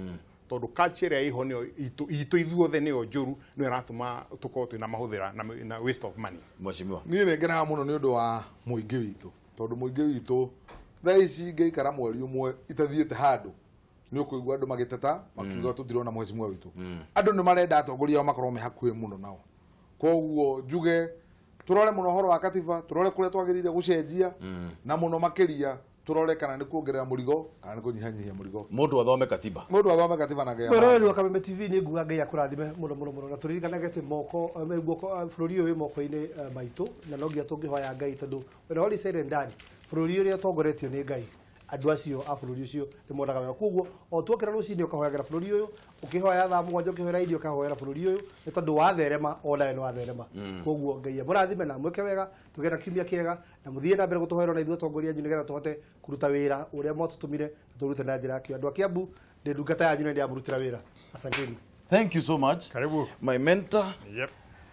tondũ culture ĩrĩa ĩho nĩyo itũ ithuothe nĩyo njũru, nĩyo ĩratũma tũkorwo twĩna mahũthĩra na waste of money. Mheshimiwa, niĩ nĩ ngenaga mũno nĩ ũndũ wa mũingĩ witũ, tondũ mũingĩ witũ Thaa ici ngĩikara mweri ũmwe itathiĩte handũ nĩ ũkũigua andũ magĩteta makiuga tũtirona mheshimiwa witũ. Andũ nĩ marenda atongoria ao makorwo me hakuhĩ mũno nao. Koguo njuge turore mũno ũhoro wa katiba, turore kũrĩa twagĩrĩire gũcenjia, na mũno makĩria turore kana nĩ kuongerera mũrigo kana nĩ kũnyihanyihia mũrigo. Mũndũ athome katiba. Mũndũ athome katiba na ngea. Mwĩroreri wa Kameme TV nĩ nguga Ngai akũrathime mũno mũno mũno, na tũririkanage atĩ moko guoko bũrũri ũyũ wĩ moko-inĩ maitũ, na no nginya tũngĩhoya Ngai tondũ when all is said and done, bũrũri ũrĩa ũtongoretio nĩ Ngai, andũ acio a bũrũri ũcio nĩ monaga wega. Koguo o tuokĩra rũcinĩ ũkahoyagĩra bũrũri ũyũ, ũkĩhoya thaa 7 ũkĩhoera irio ũkahoera bũrũri ũyũ, nĩ tondũ watherema o nawe nĩ watherema. Koguo Ngai amũrathime na amwĩke wega, tũgĩe na kiumia kĩega, na mũthiĩ na mbere gũtũhoera na ithuĩ atongoria anyu nĩgetha tũhote kũruta wĩra ũrĩa mwatũtũmire na tũrute na njĩra ya kĩo. Andũ a Kiambu, ndĩ ndungata yanyu na ndĩamũrutĩra wĩra. Asanteni. Thank you so much. Karibu. My mentor. Yep.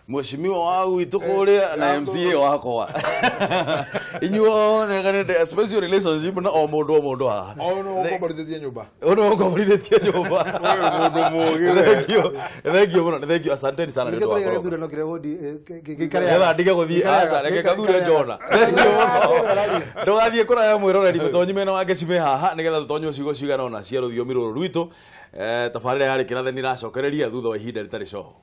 Mheshimiwa wa gwitũ kũrĩa na MCA wakwa. Inyuothe ganende special relationship na o mũndũ haha. O no ũkomborithĩtie nyũmba. O no ũkomborithĩtie nyũmba. Mũndũ mũũgĩ. Thank you. Thank you mũno. Thank you. Asanteni sana nĩ ũndũ wa gĩthurano kĩrĩa wodi gĩikare. Ndige gũthiĩ aca reke gathure Jona. Thank you mũno. Ndũgathiĩ kũraya mwĩroreri mũtonyi mena wa Ngecime haha nĩgetha tũtonywo ciugo cigana ũna cia rũthiomi rũrũ rwitũ. Tabarĩra yarĩ kĩrathe nĩ iracokereria thutha wa ihinda rĩtarĩ coho.